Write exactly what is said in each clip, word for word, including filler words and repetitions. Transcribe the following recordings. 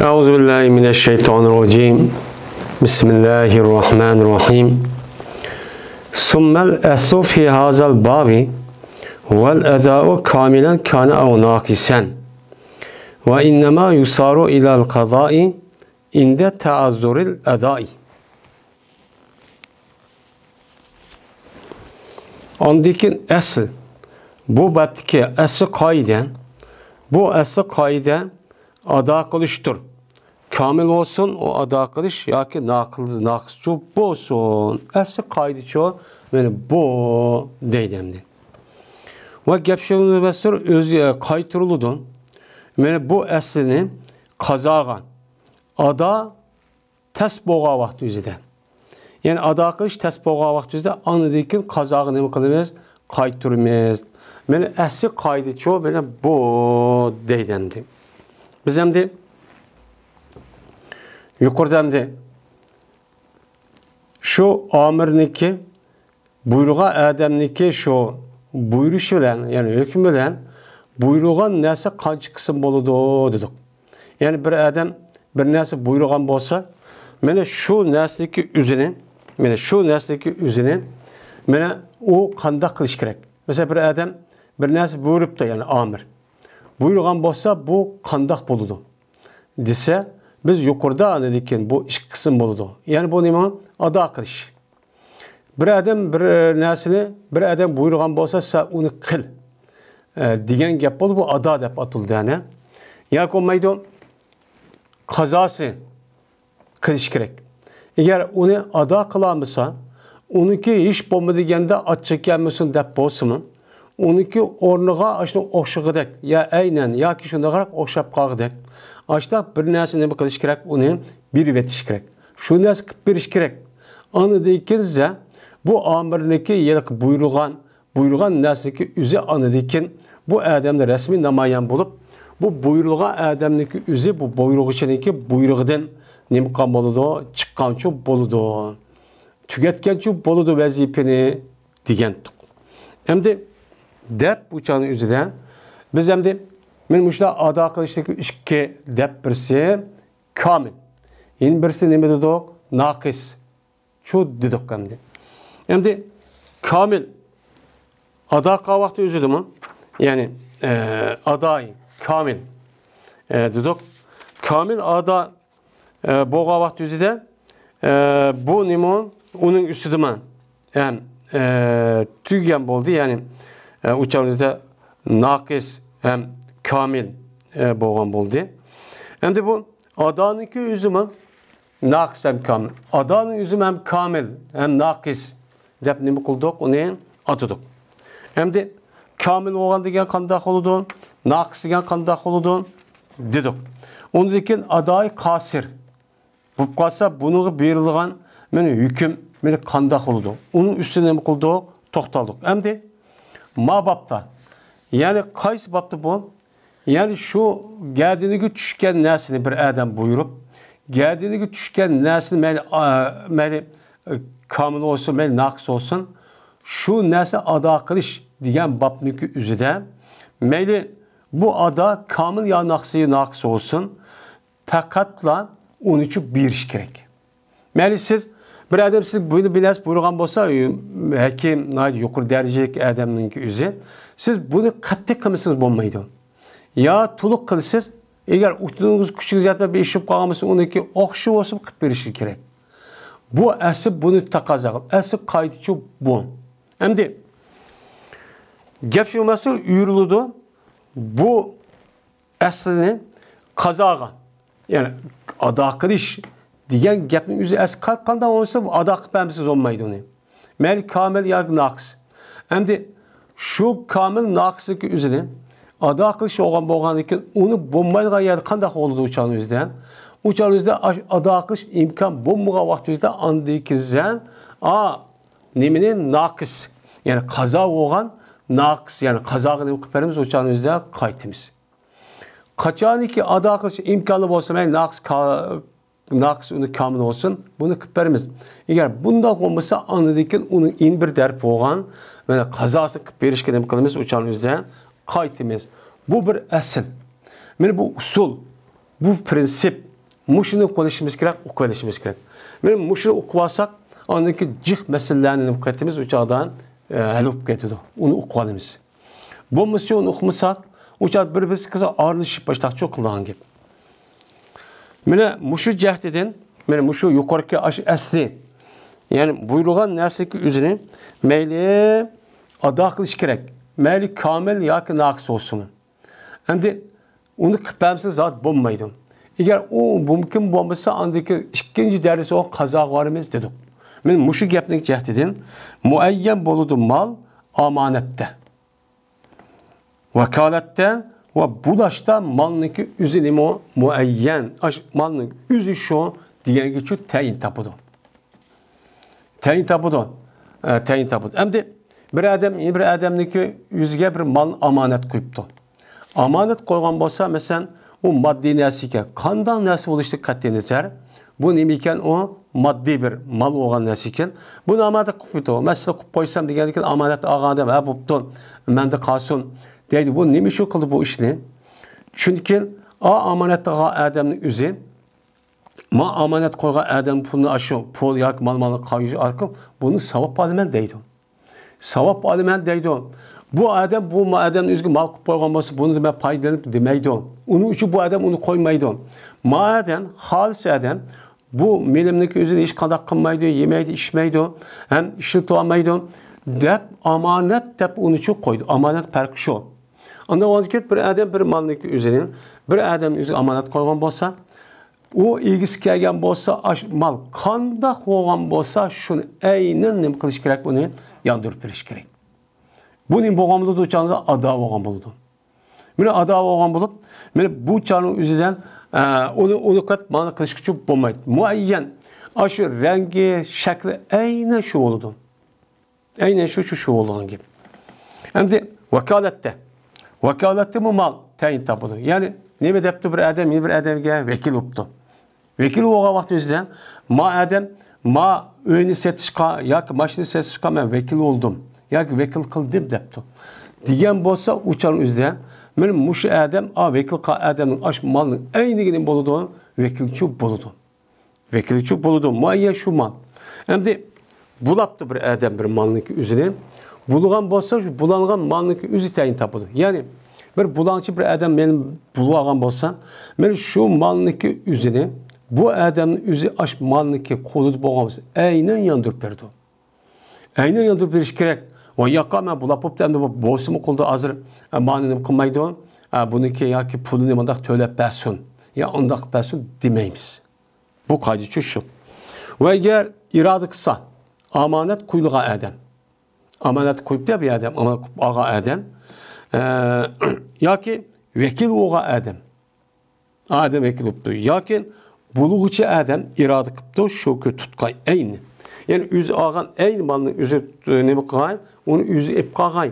أعوذ بالله من الشيطان الرجيم. بسم الله الرحمن الرحيم. ثم الأصل في هذا الباب هو الأداء كاملا كان أو ناقصا، وإنما يصار إلى القضاء عند تعذر الأداء. ئاندىن كېيىن ئەسلى، بۇ بابتىكى ئەسلى قائىدە، بۇ ئەسلى قائىدە ئادا قىلىشتۇر. كامىل بولسۇن ئۇ ئادا قىلىش ياكى ناقىل-، ناقىسچۇ بولسۇن. ئەسلى قائىدىچۇ، مانا بۇ دەيدۇ ئەمدى. ۋە گەپ شۇ مەزكۇر ئۆزى قايتۇرۇلىدۇ. مانا بۇ ئەسلىنى قازاغا ئادا تەس بولغان ۋاقىت ئۆزىدە. يەنى ئادا قىلىش تەس بولغان ۋاقىت ئۆزىدە ئاندىن كېيىن قازاغا نېمە قىلىمىز؟ قايتۇرىمىز. مانا ئەسلى قائىدىچۇ، مانا بۇ دەيدۇ ئەمدى. بىز ئەمدى يۇقىرىدا ئەمدى شۇ ئامىرنىڭكى بۇيرۇغان ئادەمنىڭكى شۇ بۇيرۇشى بىلەن، يەنى ھۆكمى بىلەن بۇيرۇغان نەرسە قانچە قىسىم بولىدۇ دېدۇق. يەنى بىر ئادەم بىر نەرسە بۇيرۇغان بولسا، مانا شۇ نەرسىنىڭكى ئۆزىنى، مانا شۇ نەرسىنىڭكى ئۆزىنى، مانا ئۇ قانداق قىلىش كېرەك؟ مەسىلەن، بىر ئادەم بىر نەرسە بۇيرۇپتۇ، يەنى ئامىر بۇيرۇغان بولسا، بۇ قانداق بولىدۇ دېسە، بىز يۇقىرىدا ئاندىن كېيىن بۇ ئىككى قىسىم بولىدۇ. يەنى بۇ نېمە؟ ئادا قىلىش. بىر ئادەم بىر نەرسىنى، بىر ئادەم بۇيرۇغان بولسا، سەن ئۇنى قىل، ئە، دېگەن گەپ بولىدۇ. بۇ ئادا دەپ ئاتىلىدۇ، يەنى. ياكى بولمايدۇ، قازاسى قىلىش كېرەك. ئەگەر ئۇنى ئادا قىلالمىسا، ئۇنىڭكى ھېچ بولمىدى دېگەندە ئاچچىق كەلمىسۇن دەپ بولسىمۇ، ئۇنىڭكى ئورنىغا ئاشۇنىڭ ئوخشىغۇدەك، يا ئەينەن ياكى شۇنداقراق ئوخشاپ قالغۇدەك، ئاشۇنداق بىر نەرسە نېمە قىلىش كېرەك؟ ئۇنى بېرىۋېتىش كېرەك. شۇ نەرسە قىلىپ بېرىش كېرەك. ئاندىن كېيىن سىزە بۇ ئامىرنىڭكى ھېلىقى بۇيرۇلغان، بۇيرۇلغان نەرسىنىڭكى ئۆزى ئاندىن كېيىن بۇ ئادەمدە رەسمىي نامايان بولۇپ، بۇ بۇيرۇلغان ئادەمنىڭكى ئۆزى بۇ بۇيرۇغۇچىنىڭكى بۇيرۇقىدىن نېمە قىلغان بولىدۇ؟ چىققانچۇ بولىدۇ. تۈگەتكەنچۇ بولىدۇ ۋەزىپىنى دېگەنتۇق. ئەمدى دەپ بۇ چاغنىڭ ئۆزىدە بىز ئەمدى مانا مۇشۇلار ئادا قىلىشتىكى ئىككى دەپ، بىرسى كامىل. يەنە بىرسى نېمە دېدۇق؟ ناقىس. شۇ دېدۇق ئەمدى. ئەمدى كامىل ئادا قىلغان ۋاقتى ئۆزىدىمۇ؟ يەنى، ئە، ئاداي كامىل، ئە، دېدۇق. كامىل ئادا، ئە، بولغان ۋاقتى ئۆزىدە، ئە، بۇ نېمە؟ ئۇنىڭ ئۈستىدىمۇ ھەم، ئە، تۈگىگەن بولدى. يەنى، ئە، ئۇ چاغدا ناقىس ھەم كامىل، ئە، بولغان بولدى. ئەمدى بۇ ئادانىڭكى ئۆزىمۇ ناقىس ھەم كامىل. ئادانىڭ ئۆزىمۇ ھەم كامىل، ھەم ناقىس دەپ نېمە قىلدۇق؟ ئۇنى ئاتىدۇق. ئەمدى كامىل بولغان دېگەن قانداق بولىدۇ؟ ناقىس دېگەن قانداق بولىدۇ؟ دېدۇق. ئۇندىن كېيىن ئاداي قاسىر بولۇپ قالسا، بۇنىڭغا بېرىلغان مانا ھۆكۈم، مانا قانداق بولىدۇ؟ ئۇنىڭ ئۈستىدە نېمە قىلدۇق؟ توختالدۇق. ئەمدى ما بابتا، يەنى قايسى بابتا بۇ؟ يەنى شۇ گەدىنىگە چۈشكەن نەرسىنى بىر ئادەم بۇيرۇپ، گەدىنىگە چۈشكەن نەرسىنى مەيلى، ئا، مەيلى، ئە، كامىل بولسۇن، مەيلى ناقىس بولسۇن، شۇ نەرسە ئادا قىلىش دېگەن بابنىڭكى ئۆزىدە، مەيلى بۇ ئادا كامىل يا ناقىسى ناقىس بولسۇن، پەقەتلا ئۇنىچۇ بېرىش كېرەك. مەيلى سىز، بىر ئادەم سىز بۇنى بىر نەرسە بۇيرۇغان بولسا، ھەكىم، ناھايىتى يۇقىرى دەرىجىلىك ئادەمنىڭكى ئۆزى، سىز بۇنى قەتئىي قىلمىسىڭىز بولمايدۇ. يا تولۇق قىلىسىز، ئەگەر ئۇتۇنىڭىز كۈچىڭىز يەتمەي بىر ئىش بولۇپ قالغان بولسا، ئۇنىڭكى ئوخشىشى بولسا قىلىپ بېرىشى كېرەك. بۇ ئەسلى بۇنى تەقەززا قىل-، ئەسلى قائىدىچۇ بۇ. ئەمدى گەپ شۇ مەسىلە ئۆرۈلىدۇ. بۇ ئەسلىنى قازاغا، يەنى ئادا قىلىش دېگەن گەپنىڭ ئۆزى ئەسلى قا-، قانداق بولسا ئادا قىلىپ بەرمىسىڭىز بولمايدۇ ئۇنى. مەيلى كامىل ياكى ناقىس. ئەمدى شۇ كامىل ناقىسنىڭكى ئۆزىنى ئادا قىلىش بولغان بولغاندىن كېيىن ئۇنى بولمايدىغان يەردە قانداق بولىدۇ ئۇ چاغنىڭ ئۆزىدە؟ ئۇ چاغنىڭ ئۆزىدە ئاش-، ئادا قىلىش ئىمكان بولمىغان ۋاقىت ئۆزىدە ئاندىن كېيىن سەن، ئا، نېمىنى ناقىس، يەنى قازا بولغان ناقىس، يەنى قازاغا نېمە قىلىپ بېرىمىز؟ ئۇ چاغنىڭ ئۆزىدە قايتىمىز. قاچانكى ئادا قىلىش ئىمكانى بولسا، مەيلى ناقىس كا-، ناقىس ئۇنى كامىل بولسۇن، بۇنى قىلىپ بېرىمىز. ئەگەر بۇنداق بولمىسا، ئاندىن كېيىن ئۇنىڭ يەنە بىر تەرىپى بولغان، مانا، قازاسىنى قىلىپ بېرىشكە نېمە قىلىمىز؟ ئۇ چاغنىڭ ئۆزىدە قايتىمىز. بۇ بىر ئەسىل. مانا بۇ ئۇسۇل، بۇ پرىنسىپ، مۇشۇنى قىلىشىمىز كېرەك، ئۇقۇۋېلىشىمىز كېرەك. مانا مۇشۇنى ئۇقۇۋالساق، ئاندىن كېيىن جىق مەسىلىلەرنى نېمە قىلىۋېتىمىز، ئۇ چاغدا، ئە، ھەل بولۇپ كېتىدۇ. ئۇنى ئۇقۇۋالىمىز. بولمىسىچۇ ئۇنى ئۇقمىساق، ئۇ چاغدا بىر-بىرسىگە ئارىلىشىپ باشلاقچۇ قىلىدىغان گەپ. مانا مۇشۇ جەھەتتىن، مانا مۇشۇ يۇقىرىقى ئاش ئەسلى، يەنى بۇيرۇلغان نەرسىنىڭكى ئۆزىنى مەيلى ئادا قىلىش كېرەك، مەيلى كامىل ياكى ناقىس بولسۇن. ئەمدى ئۇنى قىلىپ بەرمىسە زادى بولمايدۇ. ئەگەر ئۇ مۇمكىن بولمىسا، ئاندىن كېيىن ئىككىنچى دەرسى ئۇ قازاغا بارىمىز دېدۇق. مانا مۇشۇ گەپنىڭ جەھىتىدىن مۇئەييەن بولىدۇ مال ئامانەتتە. ۋاكالەتتە ۋە بۇلاشتا مالنىڭكى ئۆزى نېمە؟ مۇئەييەن. ئاش-، مالنىڭ ئۆزى شۇ دېگەنگىچۇ تەيىن تاپىدۇ. تەيىن تاپىدۇ. ئە، تەيىن تاپىدۇ. ئەمدى بىر ئادەم، بىر ئادەمنىڭكى ئۆزىگە بىر مالنى ئامانەت قويۇپتۇ. ئامانەت قويغان بولسا، مەسىلەن، ئۇ ماددىي نەرسە ئىكەن. قانداق نەرسە بولۇشىدىن قەتئىينەزەر، بۇ نېمە ئىكەن؟ ئۇ ماددىي بىر مال بولغان نەرسە ئىكەن. بۇنى ئامانەت قويۇپتۇ. مەن سىزگە قويۇپ قويسام دېگەندىن كېيىن ئامانەت ئالغان ئادەم، ھە، بوپتۇ، مەندە قالسۇن دەيدۇ. بۇ نېمە ئۈچۈن قىلدى بۇ ئىشنى؟ چۈنكى ئا ئامانەت ئالغان ئادەمنىڭ ئۆزى، ما ئامانەت قويغان ئادەم پۇلنى ئاشۇ پۇل ياكى مال-مالنى قايىش ئارقىلىق بۇنى ساۋاب ئالىمەن دەيدۇ. ساۋاب ئالىمەن دەيدۇ. بۇ ئادەم، بۇ ما-، ئادەمنى ئۆزىگە مال قىلىپ قويغان بولسا، بۇنى مەن پايدىلىنىپ دېمەيدۇ. ئۇنىڭ ئۈچۈن بۇ ئادەم ئۇنى قويمايدۇ. ما ئادەم، خالىس ئادەم، بۇ مېلىمنىڭكى ئۆزىنى ھېچقانداق قىلمايدۇ، يېمەيدۇ، ئىچمەيدۇ، ھەم ئىشلىتىۋالمايدۇ دەپ ئامانەت دەپ ئۇنى چۈ قويدى. ئامانەت پەرقى شۇ. ئاندىن ئۇنىڭدىن كېيىن بىر ئادەم بىر مالنىڭكى ئۆزىنى بىر ئادەمنىڭ ئۆزىگە ئامانەت قويغان بولسا، ئۇ ئىگىسى كەلگەن بولسا، ئاش-، مال قانداق بولغان بولسا، شۇنى ئەينەن نېمە قىلىش كېرەك؟ ئۇنى ياندۇرۇپ بېرىش كېرەك. بۇ نېمە بولغان بولىدۇ؟ ئۇ چاغدا ئادا بولغان بولىدۇ. مانا ئادا بولغان بولۇپ، مانا بۇ چاغنىڭ ئۆزىدە، ئە، ئۇنى، ئۇنى قىلىپ مانا قىلىشقىچۇ بولمايدۇ. مۇئەييەن، ئاشۇ رەڭگى، شەكلى ئەينەن شۇ بولىدۇ. ئەينەن شۇ، شۇ، شۇ بولىدىغان گەپ. ئەمدى ۋاكالەتتە. ۋاكالەتتىمۇ مال تەيىن تاپىدۇ. يەنى نېمە دەپتۇ بىر ئادەم، يەنە بىر ئادەمگە ۋەكىل بوپتۇ. ۋەكىل بولغان ۋاقتى ئۆزىدە، ما ئادەم، ما ئۆينى سېتىشقا ياكى ماشىنا سېتىشقا مەن ۋەكىل بولدۇم ياكى ۋەكىل قىلدىم دەپتۇ. دېگەن بولسا، ئۇ چاغنىڭ ئۆزىدە، مانا مۇشۇ ئادەم، ئا، ۋەكىل قىلغان ئادەمنىڭ ئاشۇ مالنىڭ ئەينىگە نېمە بولىدۇ؟ ۋەكىلچۇ بولىدۇ. ۋەكىلچۇ بولىدۇ، مۇئەييەن شۇ مال. ئەمدى بۇلاپتۇ بىر ئادەم بىر مالنىڭكى ئۆزىنى. بۇلىغان بولسا، شۇ بۇلانغان مالنىڭكى ئۆزى تەيىن تاپىدۇ. يەنى بىر بۇلاڭچى بىر ئادەم مېنى بۇلىۋالغان بولسا، مەن شۇ مالنىڭكى ئۆزىنى، بۇ ئادەمنىڭ ئۆزى ئاش مالنىڭكى قولىدا بولغان بولسا، ئەينەن ياندۇرۇپ بېرىدۇ. ئەينەن ياندۇرۇپ بېرىش كېرەك. ۋاي ياقا، مەن بۇلاپ بوپتۇ، ئەمدى بۇ بولسىمۇ قولىدا ھازىر، ئە، مانى نېمە قىلمايدۇ؟ ئە، بۇنىڭكى ياكى پۇلىنى مۇنداق تۆلەپ بەرسۇن، يا ئۇنداق بەرسۇن دېمەيمىز. بۇ قائىدىچۇ شۇ. ۋە ئەگەر ئىرادە قىلسا، ئامانەت قويۇلغان ئادەم، ئامانەت قويۇپتۇ بۇ ئادەم، ئامانەت قويۇپ ئالغان ئادەم، ئە، ياكى ۋەكىل بولغان ئادەم، ئادەم ۋەكىل بوپتۇ، ياكى بۇلىغۇچى ئادەم ئىرادە قىپتۇ، شۇ كۈن تۇتقان ئەينى. يەنى ئۆزى ئالغان ئەينى مالنى ئۆزى، ئە، نېمە قىلغان، ئۇنى ئۆزى ئېلىپ قالغان.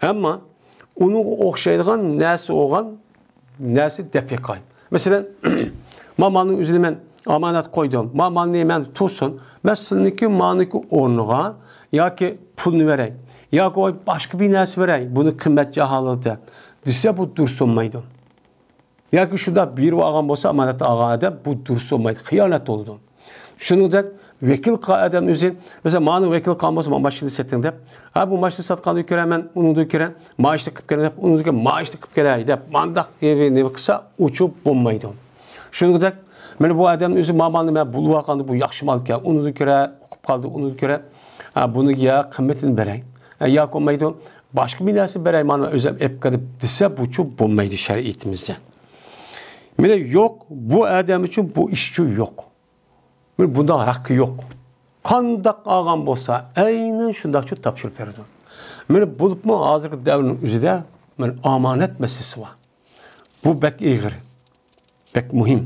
ئەمما ئۇنىڭغا ئوخشايدىغان نەرسە بولغان نەرسە دەپ بېقاي. مەسىلەن، ما مالنىڭ ئۆزىنى مەن ئامانەت قويدۇم، ما مالنى مەن تۇرسۇن، مەن سىلىنىڭكى مالنىڭكى ئورنىغا ياكى پۇلنى بېرەي، ياكى باشقا بىر نەرسە بېرەي، بۇنى قىممەت جاھالىتى دېسە، بۇ دۇرۇس بولمايدۇ. ياكى شۇنداق بېرىپ ئالغان بولسا، ئامانەت ئالغان ئادەم، بۇ دۇرۇس بولمايدۇ، خىيانەت بولىدۇ. شۇنىڭدەك ۋەكىل قىلغان ئادەم ئۆزى، مەسىلەن، مانى ۋەكىل قىلغان بولسا، ما ماشىنا سېتىڭ دەپ، ھە، بۇ ماشىنا ساتقاندىن كۆرە مەن ئۇنىڭدىن كۆرە مائاشلىق قىلىپ كېلىڭ دەپ، ئۇنىڭدىن كۆرە مائاشلىق قىلىپ كېلەي دەپ، مانداق نېمە قىلسا، ئۇچۇپ بولمايدۇ. شۇنىڭدەك، مانا بۇ ئادەم ئۆزى ما مالنى مەن بۇلىۋالغاندا، بۇ ياخشى مالكەن، ئۇنىڭدىن كۆرە، ئۇقۇپ قالدى، ئۇنىڭدىن كۆرە، ھە، بۇنىڭ يا قىممىتىنى بېرەي، ھە، ياكى بولمايدۇ، باشقا بىر نەرسە بېرەي، مانا ئۆزۈم ئېلىپ كېلىپ دېسە، بۇچۇ بولمايدۇ شەرىئىتىمىزدە. مانا يوق، بۇ ئادەم ئۈچۈن بۇ ئىشچۇ يوق. مانا بۇنداق ھەققى يوق. قانداق ئالغان بولسا، ئەينەن شۇنداقچۇ تاپشۇرۇپ بېرىدۇ. مانا بولۇپمۇ ھازىرقى دەۋرنىڭ ئۆزىدە مانا ئامانەت مەسىلىسى بار. بۇ بەك ئېغىر، بەك مۇھىم.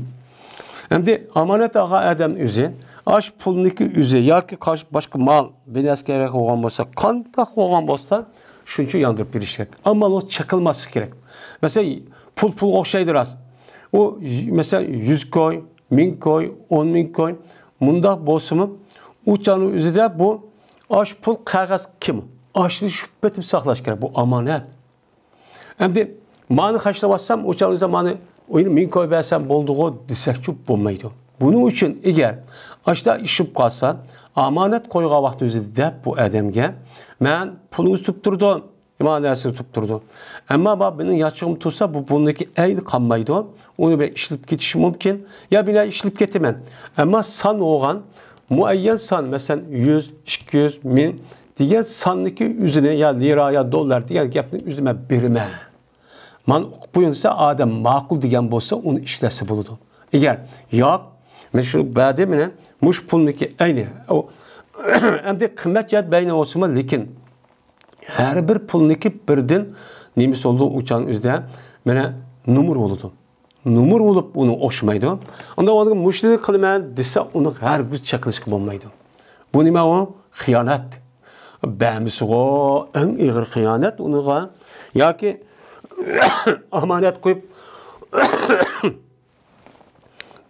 ئەمدى ئامانەت ئالغان ئادەم ئۆزى، ئاش پۇلنىڭكى ئۆزى ياكى قاش-، باشقا مال، بىر نەرسە كېرەك بولغان بولسا، قانداق بولغان بولسا، شۇنچە ياندۇرۇپ بېرىش كېرەك. ئەمما ئۇ چېقىلماسلىقى كېرەك. مەسىلەن، پۇل پۇلغا ئوخشايدۇ راست. ئۇ، مەسىلەن، يۈز كوي، مىڭ كوي، ئون مىڭ كوي، مۇنداق بولسىمۇ، ئۇ چاغنىڭ ئۆزىدە بۇ ئاش پۇل قەغەز كىم؟ ئاشنى شۇ پېتىپ ساقلاش كېرەك. بۇ ئامانەت. ئەمدى مانى خەجلەۋاتسام، ئۇ چاغدا مانى ئۇنى مىڭ كوي بەرسەم بولدىغۇ دېسەكچۇ بولمايدۇ. بۇنىڭ ئۈچۈن ئەگەر ئاشتا ئىشىپ قالسا، ئامانەت قويغان ۋاقتى ئۆزىدە دەپ بۇ ئادەمگە، مەن پۇلىڭىزنى تۇتۇپ تۇردۇم، ئامانەتنى تۇتۇپ تۇردۇم. ئەمما بار مېنىڭ ياچىقىم تۇرسا، بۇ پۇلنىڭكى ئەينى قالمايدۇ. ئۇنى بىر ئىشلىتىپ كېتىشى مۇمكىن. يا بىلەن ئىشلىتىپ كېتىمەن. ئەمما سان بولغان مۇئەييەن سان، مەسىلەن، يۈز، ئىككى يۈز، مىڭ دېگەن ساننىڭكى ئۆزىنى يا لىرا يا دوللار دېگەن گەپنىڭ ئۆزىنى مەن بېرىمەن. مانا ئوقۇپ قويۇڭ دېسە، ئادەم ماقۇل دېگەن بولسا، ئۇنى ئىشلەتسە بولىدۇ. ئەگەر ياق، مەن شۇ بەردىم، مانا مۇشۇ پۇلنىڭكى ئەينى. ئەمدى قىممەت جەھەت بەينى بولسىمۇ، لېكىن ھەر بىر پۇلنىڭكى بىردىن نېمىسى بولىدۇ، ئۇ چاغنىڭ ئۆزىدە مانا نومۇر بولىدۇ. نومۇر بولۇپ ئۇنى ئوخشىمايدۇ. ئۇنداق بولغاندا مۇشۇنى قىلىمەن دېسە، ئۇنى ھەرگىز چەكلىشكە بولمايدۇ. بۇ نېمە ئۇ؟ خىيانەت. بەرمىسىغۇ، ئەڭ ئېغىر خىيانەت ئۇنىڭغا. ياكى ئامانەت قويۇپ،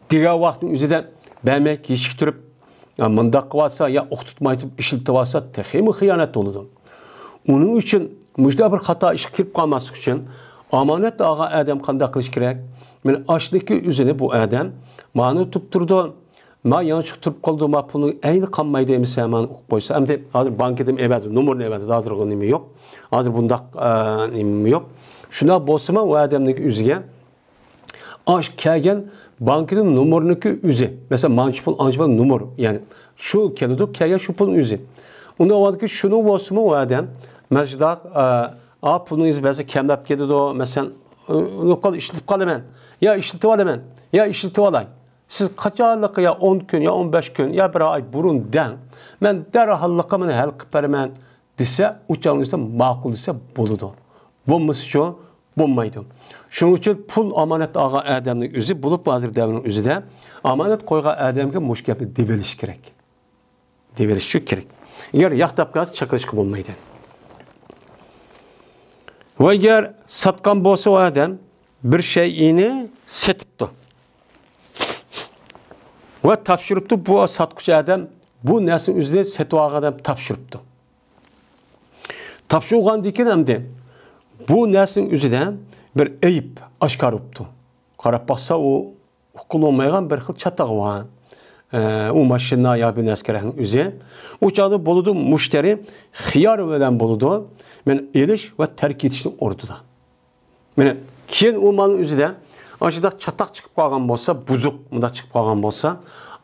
دېگەن ۋاقىتنىڭ ئۆزىدە بەرمەي كېچىكتۈرۈپ، يا مۇنداق قىلىۋاتسا، يا ئۇقتۇرتماي تۇرۇپ ئىشلىتىۋاتسا، تېخىمۇ خىيانەت بولىدۇ. ئۇنىڭ ئۈچۈن مۇشۇنداق بىر خاتا ئىشقا كىرىپ قالماسلىق ئۈچۈن، ئامانەت ئالغان ئادەم قانداق قىلىش كېرەك؟ مانا ئاشۇنىڭكى ئۆزىنى بۇ ئادەم مانا تۇرۇپ تۇرىدۇ. ما يانچۇق تۇرۇپ قالدى، ما پۇلنىڭ ئەينى قالمايدۇ، ئەمىسە مانا ئوقۇپ قويسا. ئەمدى ھازىر بانكىدىن ئەۋەتىدۇ، نومۇرنى ئەۋەتىدۇ، ھازىرغۇ نېمە يوق. ھازىر بۇنداق، ئە، نېمە يوق. شۇنداق بولسىمۇ، ئۇ ئادەمنىڭ ئۆزىگە ئاش كەلگەن بانكىنىڭ نومۇرىنىڭكى ئۆزى. مەسىلەن، مانچە پۇل، ئانچە پۇل نومۇر. يەنى شۇ كېلىدۇ، كەلگەن شۇ پۇلنىڭ ئۆزى. ئۇنداق بولغاندىكىن شۇنىڭ بولسىمۇ، ئۇ ئادەم مانا شۇنداق، ئە، ئا، پۇلنىڭ ئۆزى بەزىدە كەملەپ كېتىدۇ. مەسىلەن، ئۇ، ئۇ، ئىشلىتىپ قالىمەن. يا ئىشلىتىۋالىمەن. يا ئىشلىتىۋالاي. سىز قاچانلىقى يا ئون كۈن، يا ئون بەش كۈن، يا بىر ئاي بۇرۇن دەڭ. مەن دەرھاللىقى مانا ھەل قىلىپ بېرىمەن دېسە، ئۇ چاغنىڭ ئۆزىدە ماقۇل دېسە بولىدۇ. بولمىسىچۇ؟ بولمايدۇ. شۇنىڭ ئۈچۈن پۇل ئامانەت ئالغان ئادەمنىڭ ئۆزى بولۇپ، ھازىر دەۋرنىڭ ئۆزىدە ئامانەت قويغان ئادەمگە مۇشۇ گەپنى دېۋېلىش كېرەك. دېۋېلىشى كېرەك. ئەگەر ياق دەپ قالسا، چېقىلىشقا بولمايدۇ. ۋە ئەگەر ساتقان بولسا، ئۇ ئادەم بىر شەيئىنى سېتىپتۇ ۋە تاپشۇرۇپتۇ، بۇ ساتقۇچى ئادەم بۇ نەرسىنى ئۆزىنى سېتىۋالغان ئادەم تاپشۇرۇپتۇ. تاپشۇرغاندىن كېيىن ئەمدى بۇ نەرسىنىڭ ئۆزىدە بىر ئەيىب ئاشكارا بوپتۇ. قاراپ باقسا، ئۇ ئۇقۇلۇنمايدىغان بىر خىل چاتاق بار. ئە، ئۇ ماشىنا يا بىر نەرسە كېرەكنىڭ ئۆزى. ئۇ چاغدا بولىدۇ، مۇشتەرى خىيار بىلەن بولىدۇ. مانا ئېلىش ۋە تەرك ئېتىشنىڭ ئوردىدا. مانا كېيىن ئۇ مالنىڭ ئۆزىدە ئاشۇنداق چاتاق چىقىپ قالغان بولسا، بۇزۇق مۇنداق چىقىپ قالغان بولسا،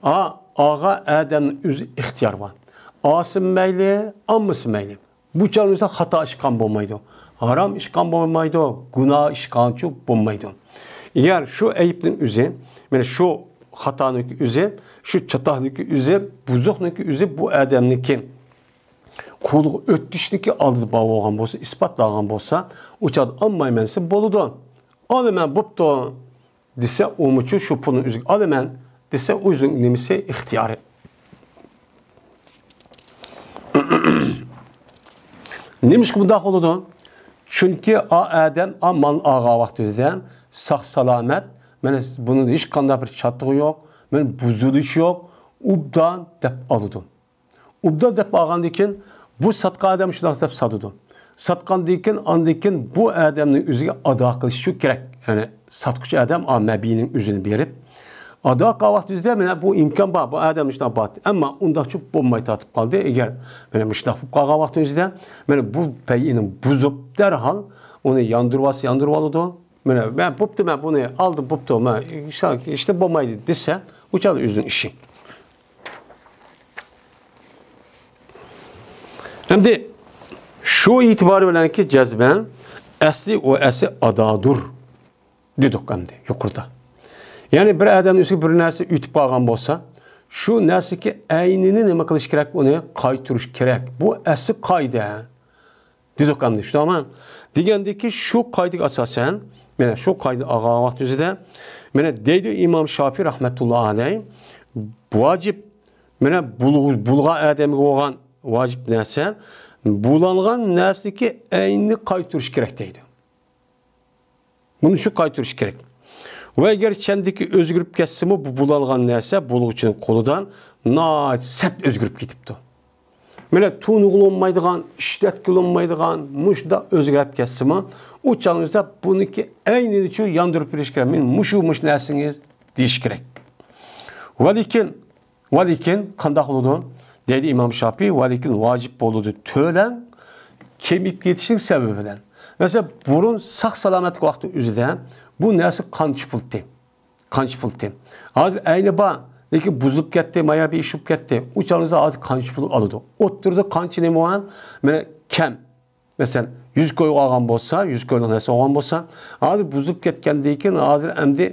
ئا، ئالغان ئادەمنىڭ ئۆزى ئىختىيارى بار. ئالسىمۇ مەيلى، ئالمىسىمۇ مەيلى. بۇ چاغنىڭ ئۆزىدە خاتا ئىش قىلغان بولمايدۇ. ھارام ئىش قىلغان بولمايدۇ. گۇناھ ئىش قىلغانچۇ بولمايدۇ. ئەگەر شۇ ئەيىبنىڭ ئۆزى، مانا شۇ خاتانىڭكى ئۆزى، شۇ چاتاقنىڭكى ئۆزى، بۇزۇقنىڭكى ئۆزى بۇ ئادەمنىڭكى قولىغا ئۆتۈشنىكى ئالدىدا بار بولغان بولسا، ئىسپاتلانغان بولسا، ئۇ چاغدا ئالمايمەن دېسە بولىدۇ. ئالىمەن، بوپتۇ دېسە، ئۇمۇچۇ شۇ پۇلنى ئۆزىگە ئالىمەن دېسە، ئۆزىنىڭ نېمىسى، ئىختىيارى. نېمىشقا بۇنداق بولىدۇ؟ چۈنكى ئا ئادەم ئا مالنى ئالغان ۋاقتىدا ساق سالامەت، مانا بۇنىڭدا ھېچقانداق بىر چاتىقى يوق، مانا بۇزۇلۇشى يوق، ئوبدان دەپ ئالىدۇ. ئوبدان دەپ ئالغاندىن كېيىن، بۇ ساتقان ئادەم شۇنداق دەپ ساتىدۇ. ساتقاندىن كېيىن، ئاندىن كېيىن بۇ ئادەمنىڭ ئۆزىگە ئادا قىلىشى كېرەك. يەنى ساتقۇچى ئادەم ئا مەبىينىڭ ئۆزىنى بېرىپ، ئادا قىلغان ۋاقتىدا مانا بۇ ئىمكان بار، بۇ ئادەم شۇنداق بار. ئەمما ئۇنداقچۇ بولماي تارتىپ قالدى. ئەگەر مانا مۇشۇنداق بولۇپ قالغان ۋاقتىدا مانا بۇ بەيئىنى بۇزۇپ، دەرھال ئۇنى ياندۇرۇۋالسا ياندۇرۇۋالىدۇ. مانا مەن بوپتۇ، مەن بۇنى ئالدىم، بوپتۇ، مەن ئىشتە بولمايدۇ دېسە، ئۇ چاغدا ئۆزىنىڭ ئىشى. ئەمدى شۇ ئېتىبارى بىلەنكى جەزمەن ئەسلى ئۇ ئەسلى ئادادۇر دېدۇق ئەمدى يۇقىرىدا. يەنى بىر ئادەمنىڭ ئۈستىگە بىر نەرسە ئۆتۈپ قالغان بولسا، شۇ نەرسىكى ئەينىنى نېمە قىلىش كېرەك؟ ئۇنى قايتۇرۇش كېرەك. بۇ ئەسلى قائىدە. دېدۇق ئەمدى، شۇنداقمۇ؟ دېگەندىكى شۇ قائىدىگە ئاساسەن، مانا شۇ قائىدىنى ئالغان ۋاقتى ئۆزىدە، مانا دەيدۇ ئىمام شافىي رەھمەتۇللا ئەلەي، ۋاجىپ، مانا بۇل-، بۇلغان ئادەمگە بولغان ۋاجىپ نەرسە، بۇلانغان نەرسىنىڭكى ئەينىنى قايتۇرۇش كېرەك دەيدۇ. بۇنى شۇ قايتۇرۇش كېرەك. ۋە ئەگەر چەندىكى ئۆزگىرىپ كەتسىمۇ، بۇ بۇلانغان نەرسە بۇلغۇچىنىڭ قولىدىن ناھايىتى سەت ئۆزگىرىپ كېتىپتۇ. مانا تونۇغىلى بولمايدىغان، ئىشلەتكىلى بولمايدىغان، مۇشۇنداق ئۆزگەرىپ كەتسىمۇ، ئۇ چاغنىڭىزدا بۇنىڭكى ئەينىنى شۇ ياندۇرۇپ بېرىش كېرەك. مانا مۇشۇ، مۇشۇ نەرسىڭىز دېيىش كېرەك. ۋەلىكىن، ۋەلىكىن قانداق بولىدۇ؟ دەيدۇ ئىمام شاپىي، ۋەلىكىن ۋاجىپ بولىدۇ تۆلەڭ، كېمىيىپ كېتىشنىڭ سەۋەبى بىلەن. مەسىلەن، بۇرۇن ساق سالامەتلىك ۋاقتى ئۆزىدە بۇ نەرسە قانچە پۇلتى؟ قانچە پۇلتى؟ ھازىر ئەينى بار، لېكىن بۇزۇلۇپ كەتتى، مايا بىر ئىش بولۇپ كەتتى. ئۇ چاغىڭىزدا ھازىر قانچە پۇل ئالىدۇ؟ ئوتتۇرىدا قانچە نېمە بار؟ مانا كەم. مەسىلەن، يۈز كوي ئالغان بولسا، يۈز كويلۇق نەرسە ئالغان بولسا، ھازىر بۇزۇلۇپ كەتكەندىن كېيىن ھازىر ئەمدى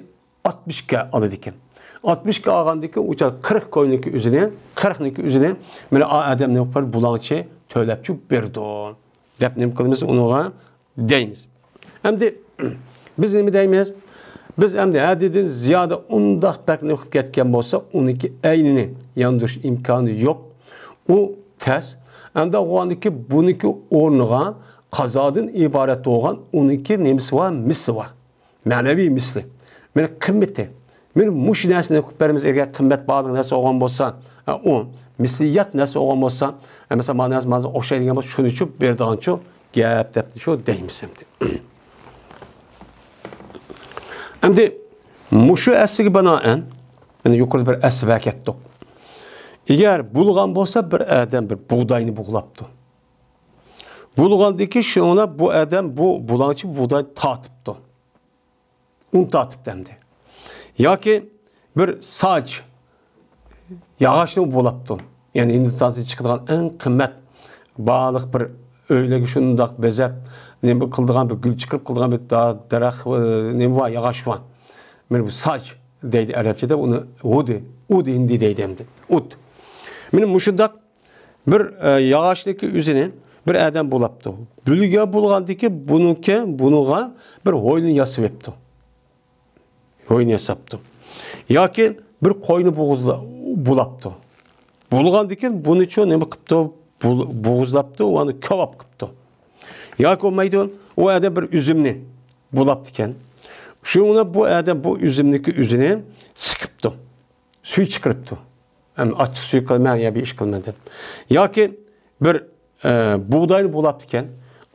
ئاتمىش كوي ئالىدىكەن. ئاتمىش كوي ئالغاندىن كېيىن ئۇ چاغ قىرىق كوينىڭكى ئۆزىنى، قىرىقنىڭكى ئۆزىنى، مانا ئا ئادەم نېمە قىلىدۇ؟ بۇلاڭچى تۆلەپچۇ بېرىدۇ، دەپ نېمە قىلىمىز ئۇنىڭغا؟ دەيمىز. ئەمدى بىز نېمە دەيمىز؟ بىز ئەمدى ھەددىدىن زىيادە ئۇنداق بەك نېمە قىلىپ كەتكەن بولسا، ئۇنىڭكى ئەينىنى ياندۇرۇش ئىمكانى يوق. ئۇ تەس. ئەمدى ئۇندىكى بۇنىڭكى ئورنىغا قازادىن ئىبارەت بولغان ئۇنىڭكى نېمىسى بار؟ مىسلى بار. مەنىۋى مىسلى. مانا قىممىتى. مانا مۇشۇ نەرسىنى قىلىپ بەرىمىز، ئەگەر قىممەت باھالىق نەرسە بولغان بولسا، ئە، ئۇ مىسلىيەت نەرسە بولغان بولسا، ئە، مەسىلەن، مانا نەرسە مانا ئوخشايدىغان بولسا، شۇنىچۇ بېرىدىغانچۇ گەپ دەپ شۇ دەيمىز ئەمدى. ئەمدى مۇشۇ ئەسلىگە بىنائەن، مانا يۇقىرىدا بىر ئەسلىگە كەتتۇق. ئەگەر بولغان بولسا، بىر ئادەم بىر بۇغداينى بۇغلاپتۇ. بولغاندىكى شۇڭا بۇ ئادەم بۇ بۇلاڭچى بۇغداي تارتىپتۇ. ئۇن تارتىپتۇ ئەمدى. ياكى بىر ساج ياغاچنى بۇلاپتۇ. يەنى ھىندىستاندىن چىقىدىغان ئەڭ قىممەت باھالىق بىر ئۆيلەرگە شۇنداق بېزەپ، نېمە قىلىدىغان بىر گۈل چىقىرىپ قىلىدىغان بىر دا-، دەرەخ، ئى، نېمە بار، ياغاچ بار. مانا بۇ ساج دەيدۇ ئەرەبچىدە، ئۇنى ھۇدى، ئۇدى ھىندى دەيدۇ ئەمدى. ئۇد. مانا مۇشۇنداق بىر، ئە، ياغاچنىڭكى ئۆزىنى بىر ئادەم بۇلاپتۇ. بۇلغا بولغاندىكى بۇنىڭكى، بۇنىڭغا بىر ھويلا ياسىۋېپتۇ. ھويلا ياساپتۇ. ياكى بىر قوينى بوغۇزلا-، بۇلاپتۇ. بۇلغاندىكىن بۇنىچۇ نېمە قىپتۇ؟ بۇل-، بوغۇزلاپتۇ، ئۇنى كاۋاپ قىپتۇ. ياكى بولمايدۇ، ئۇ ئادەم بىر ئۈزۈمنى بۇلاپتىكەن. شۇنىڭ بۇ ئادەم بۇ ئۈزۈمنىڭكى ئۆزىنى سىقىپتۇ. سۈيى چىقىرىپتۇ. ئەمدى ئاچچىق سۈيى قىلىمەن يا بىر ئىش قىلىمەن دەپ. ياكى بىر، ئە، بۇغداينى بۇلاپتىكەن.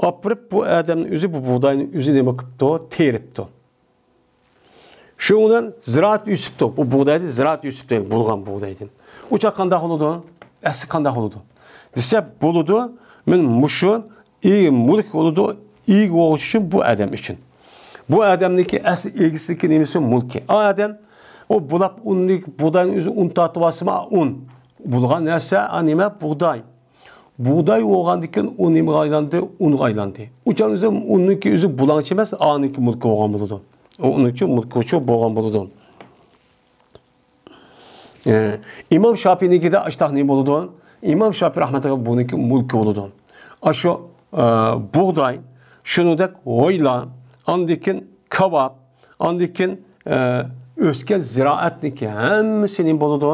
ئاپىرىپ بۇ ئادەمنىڭ ئۆزى بۇ بۇغداينى ئۆزى نېمە قىپتۇ؟ تېرىپتۇ. شۇنىڭ بىلەن زىرائەت ئۆسۈپتۇ. بۇ بۇغدايدىن زىرائەت ئۆسۈپتۇ، بۇلغان بۇغدايدىن. ئۇ چاغ قانداق بولىدۇ؟ ئەسلى قانداق بولىدۇ؟ دېسە بولىدۇ. مانا مۇشۇ ئىگە مۈلۈك بولىدۇ. ئىگە بولغۇچى ئۈچۈن بۇ ئادەم ئۈچۈن. بۇ ئادەمنىڭكى ئەسلى ئىگىسىنىڭكى نېمىسى؟ مۈلكى. ئا ئادەم ئۇ بۇلاپ ئۇننى، بۇغداينى ئۆزى ئۇن تارتىۋالسىمۇ، ئۇن. بۇلغان نەرسە، ئا نېمە؟ بۇغداي. بۇغداي بولغاندىكىن ئۇ نېمىگە ئايلاندى؟ ئۇنغا ئايلاندى. ئۇ چاغ ئۆزى ئۇننىڭكى ئۆزى بۇلاڭچى ئەمەس، ئانىڭكى مۈلكى بولغان بولىدۇ. ئۇ ئۇنىڭ ئۈچۈن مۈلكىچۇ بولغان بولىدۇ. ئە، ئىمام شاپىينىڭكىدە ئاشتاق نېمە بولىدۇ؟ ئىمام شاپىي رەھمەتۇللاھ بۇنىڭكى مۈلكى بولىدۇ. ئاشۇ، ئە، بۇغداي، شۇنىڭدەك ھويلا، ئاندىن كېيىن كاۋاپ، ئاندىن كېيىن، ئە، ئۆسكەن زىرائەتنىڭكى ھەممىسى نېمە بولىدۇ؟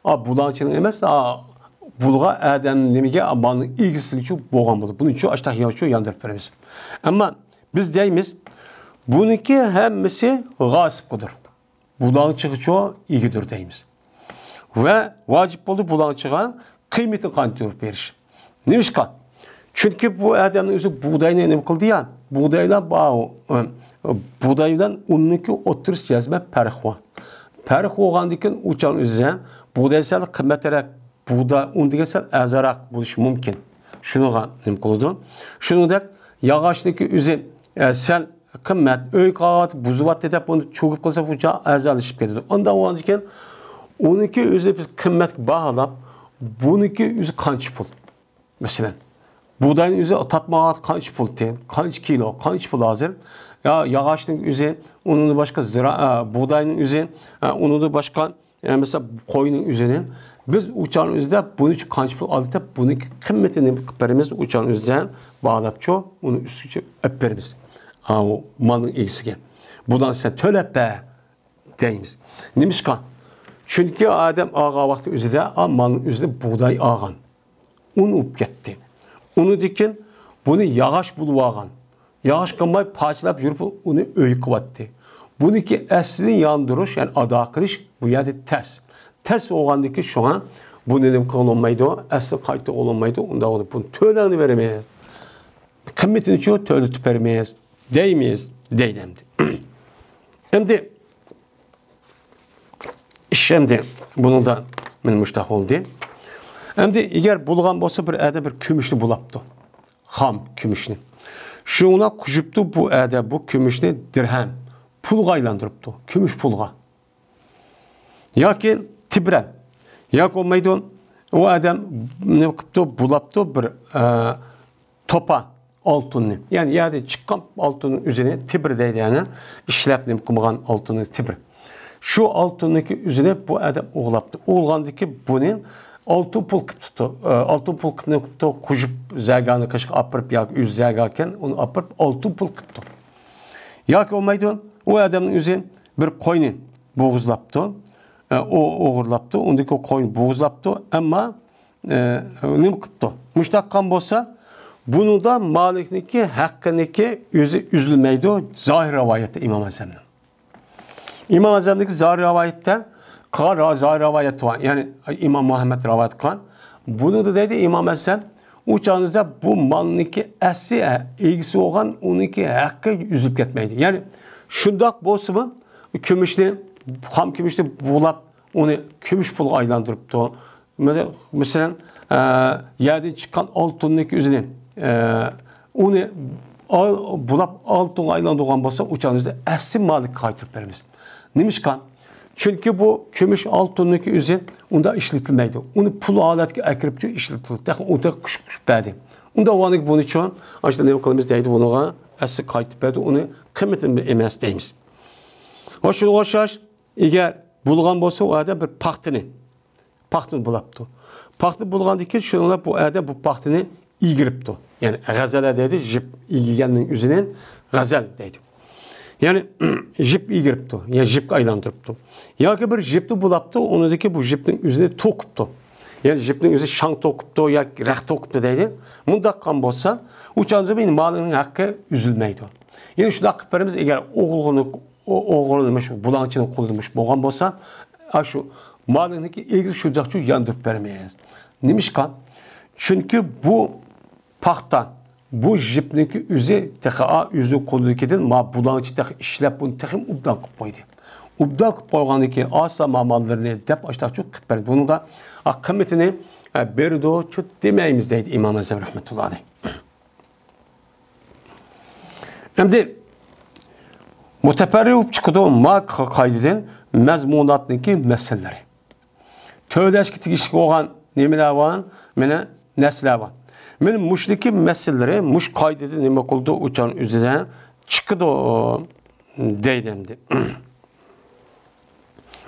ئا، بۇلاڭچىنىڭ ئەمەس، ئا، بۇلغا ئادەم نېمىگە، مالنىڭ ئىگىسىگىچۇ بولغان بولىدۇ. بۇنىچۇ ئاشتاق ياغچۇ ياندۇرۇپ بېرىمىز. ئەمما بىز دەيمىز، بۇنىڭكى ھەممىسى غاسىپقىدۇر. بۇلاڭچىغىچۇ ئىگىدۇر دەيمىز. ۋە ۋاجىپ بولدى بۇلاڭچىغا قىممىتىنى قاندۇرۇپ بېرىش. نېمىشقا؟ چۈنكى بۇ ئادەمنىڭ ئۆزى بۇغداينى نېمە قىلدى يا؟ بۇغدايلا بار، ئۇ، ئۇ، بۇغداي بىلەن ئۇننىڭكى ئوتتۇرىسى جەزمەن پەرق بار. پەرق بولغاندىن كېيىن ئۇ چاغ ئۆزى ھەم بۇغداي سەل قىممەترەك، بۇغداي، ئۇن دېگەن سەل ئەرزانراق بولۇشى مۇمكىن. شۇنىڭغا نېمە قىلىدۇ؟ شۇنىڭدەك ياغاچنىڭكى ئۆزى، ئە، سەل قىممەت، ئۆي قاغاۋاتىپ بۇزۇۋاتتى دەپ ئۇنى چۆكۈپ قىلسا، بۇنچە ئەرزانلىشىپ كېتىدۇ. ئانداق بولغاندىكىن، ئۇنىڭكى ئۆزى بىز قىممەتكە باھالاپ، بۇنىڭكى ئۆزى قانچە پۇل؟ مەسىلەن، بۇغداينىڭ ئۆزى تارتماققا قانچە پۇل تىيىن، قانچە كىلو، قانچە پۇل ھازىر؟ يا ياغاچنىڭ ئۆزى، ئۇنىڭدىن باشقا زىرا-، ئە، بۇغداينىڭ ئۆزى، ئە، ئۇنىڭدىن باشقا، ئە، مەسىلەن، قوينىڭ ئۆزىنى بىز ئۇ چاغنىڭ ئۆزىدە بۇنى قانچە پۇل ئالدى دەپ، بۇنىڭ قىممىتىنى قىلىپ بېرىمىز، ئۇ چاغنىڭ ئۆزىدە باھالاپچۇ، ئۇنى ئۈستىگە ئېلىپ بېرىمىز. ئاۋۇ مالنىڭ ئىگىسىگە. بۇنى سەن تۆلەپ بەر دەيمىز. نېمىشقا؟ چۈنكى ئادەم ئالغان ۋاقتى ئۆزىدە، ئا، مالنىڭ ئۆزىدە بۇغداي ئالغان. ئۇن ئۇپ كەتتى. ئۇنىڭدىن كېيىن بۇنى ياغاچ بولۇپ ئالغان. ياغاچ قىلماي پارچىلاپ يۈرۈپ ئۇنى ئۆي قىلىۋەتتى. بۇنىڭكى ئەسلىنى ياندۇرۇش، يەنى ئادا قىلىش بۇ يەردە تەس. تەس بولغاندىكى شۇڭا بۇنى نېمە قىلغىلى بولمايدۇ، ئەسلى قايتۇرغىلى بولمايدۇ، ئۇنداق بولۇپ بۇنى تۆلەڭنى بېرىمىز. قىممىتىنىچۇ تۆلىتىپ بېرىمىز دەيمىز، دەيدۇ ئەمدى. ئەمدى ئىش ئەمدى بۇنىڭدا مانا مۇشۇنداق بولدى. ئەمدى ئەگەر بولغان بولسا بىر ئادەم بىر كۈمۈشنى بۇلاپتۇ. خام كۈمۈشنى. شۇڭا قوشۇپتۇ بۇ ئادەم بۇ كۈمۈشنى دىرھەم، پۇلغا ئايلاندۇرۇپتۇ. كۈمۈش پۇلغا. ياكى تىبرەن. ياكى بولمايدۇ. ئۇ ئادەم نېمە قىپتۇ، بۇلاپتۇ بىر، ئە، توپا ئالتۇننى. يەنى يەردىن چىققان ئالتۇننىڭ ئۆزىنى تىبر دەيدۇ، يەنى ئىشلەپ نېمە قىلمىغان ئالتۇننى تىبر. شۇ ئالتۇننىڭكى ئۆزىنى بۇ ئادەم ئوغلاپتۇ. ئوغلىغاندىكى بۇنى ئالتۇن پۇل قىپتۇ. ئە، ئالتۇن پۇل قىپنى قىپتۇ، قوشۇپ زەگانى قېشىغا ئاپىرىپ ياكى ئۆزى زەگاكەن، ئۇنى ئاپىرىپ ئالتۇن پۇل قىپتۇ. ياكى بولمايدۇ، ئۇ ئادەمنىڭ ئۆزى بىر قوينى بوغۇزلاپتۇ، ئە، ئو-، ئوغرىلاپتۇ، ئۇندىكى قوينى بوغۇزلاپتۇ، ئەمما، ئە، نېمە قىپتۇ؟ مۇشۇنداق قىلغان بولسا، بۇنىڭدا مالىكنىڭكى ھەققىنىڭكى ئۆزى ئۈزۈلمەيدۇ، زاھىر رىۋايەتتە ئىمام ئەزەمنىڭ. ئىمام ئەزەمدىكى زاھىر رىۋايەتتە قىلغان را-، زاھىر رىۋايەت بار. يەنى ئىمام مۇھەممەد رىۋايەت قىلغان. بۇنىڭدا دەيدۇ ئىمام ئەزەم، ئۇ چاغىڭىزدا بۇ مالنىڭكى ئەسلى ئىگىسى بولغان ئۇنىڭكى ھەققى ئۈزۈلۈپ كەتمەيدۇ. يەنى شۇنداق بولسىمۇ كۈمۈشنى، خام كۈمۈشنى بۇلاپ، ئۇنى كۈمۈش پۇلغا ئايلاندۇرۇپتۇ. مەسە-، مەسىلەن، ئە، يەردىن چىققان ئالتۇننىڭكى ئۆزىنى، ئە، ئۇنى ئال-، بۇلاپ ئالتۇنغا ئايلاندۇرغان بولسا، ئۇ چاغدا ئەسلى مالىككە قايتۇرۇپ بېرىمىز. نېمىشقا؟ چۈنكى بۇ كۈمۈش ئالتۇننىڭكى ئۆزى ئۇنداق ئىشلىتىلمەيدۇ. ئۇنى پۇل ھالەتكە ئەكىرىپ ئىشلىتىلىدۇ. تېخى ئۇ تېخى قوشۇپ بەردى. ئۇنداق بولغاندىكىن بۇنى چۈشۈن، ئاشۇنداق نېمە قىلىمىز دەيدۇ، بۇنىڭغا ئەسلى قايتۇپ بەردى، ئۇنى قىممىتىنى ئەمەس دەيمىز. ۋە شۇنىڭغا ئوخشاش، ئەگەر بولغان بولسا، ئۇ ئادەم بىر پاختىنى، پاختىنى بۇلاپتۇ. پاختا بولغاندىن كېيىن شۇنىڭ بىلەن بۇ ئادەم بۇ پاختىنى ئىگىرىپتۇ. يەنى غەزەلە دەيدۇ، جىپ ئىگىگەننىڭ ئۆزىنى غەزەل دەيدۇ. يەنى جىپ ئىگىرىپتۇ، يا جىپكە ئايلاندۇرۇپتۇ. ياكى بىر جىپنى بۇلاپتۇ، ئۇنىڭدىكى بۇ جىپنىڭ ئۆزىنى توقۇپتۇ. يەنى جىپنىڭ ئۆزى شاڭ توقۇپتۇ ياكى رەخت توقۇپتۇ دەيدۇ. مۇنداق قىلغان بولسا، ئۇ چاغدا مېنىڭ مالىمنىڭ ھەققى ئۈزۈلمەيدۇ. يەنى شۇنداق قىلىپ بېرىمىز، ئەگەر ئوغرىنى، ئو-، ئوغرىنى مۇشۇ بۇلاڭچىنىڭ قولىدا مۇشۇ بولغان بولسا، ئاشۇ مالىنىڭكى ئىگىسى شۇ چاغچۇ ياندۇرۇپ بېرىمىز. نېمىشقا؟ چۈنكى بۇ پاختا، بۇ جىپنىڭكى ئۆزى تېخى ئا، ئۆزىنىڭ قولىدىكىدىن ما بۇلاڭچى تېخى ئىشلەپ، بۇنى تېخىمۇ ئوبدان قىلىپ قويدى. ئوبدان قىلىپ قويغاندىن كېيىن، ئاسا ما ماللىرىنى دەپ ئاشتاقچۇ قىلىپ بەردى. بۇنىڭدا، ئا، قىممىتىنى، ئە، بېرىدۇ، چۇ دېمەيمىز دەيدۇ ئىمام ئەزەم رەھمەتۇللا ئەلەيھ. ئەمدى مۇتەپەررىق بولۇپ چىقىدۇ ما قائىدىدىن مەزمۇناتنىڭكى مەسىلىلىرى. تۆلەشكە تېگىشلىك بولغان نېمىلەر بار؟ مانا نەرسىلەر بار. مانا مۇشۇنىڭكى مەسىلىلىرى مۇشۇ قائىدىدە نېمە قىلىدۇ؟ ئۇچان ئۆزىدىن چىقىدۇ دەيدۇ ئەمدى.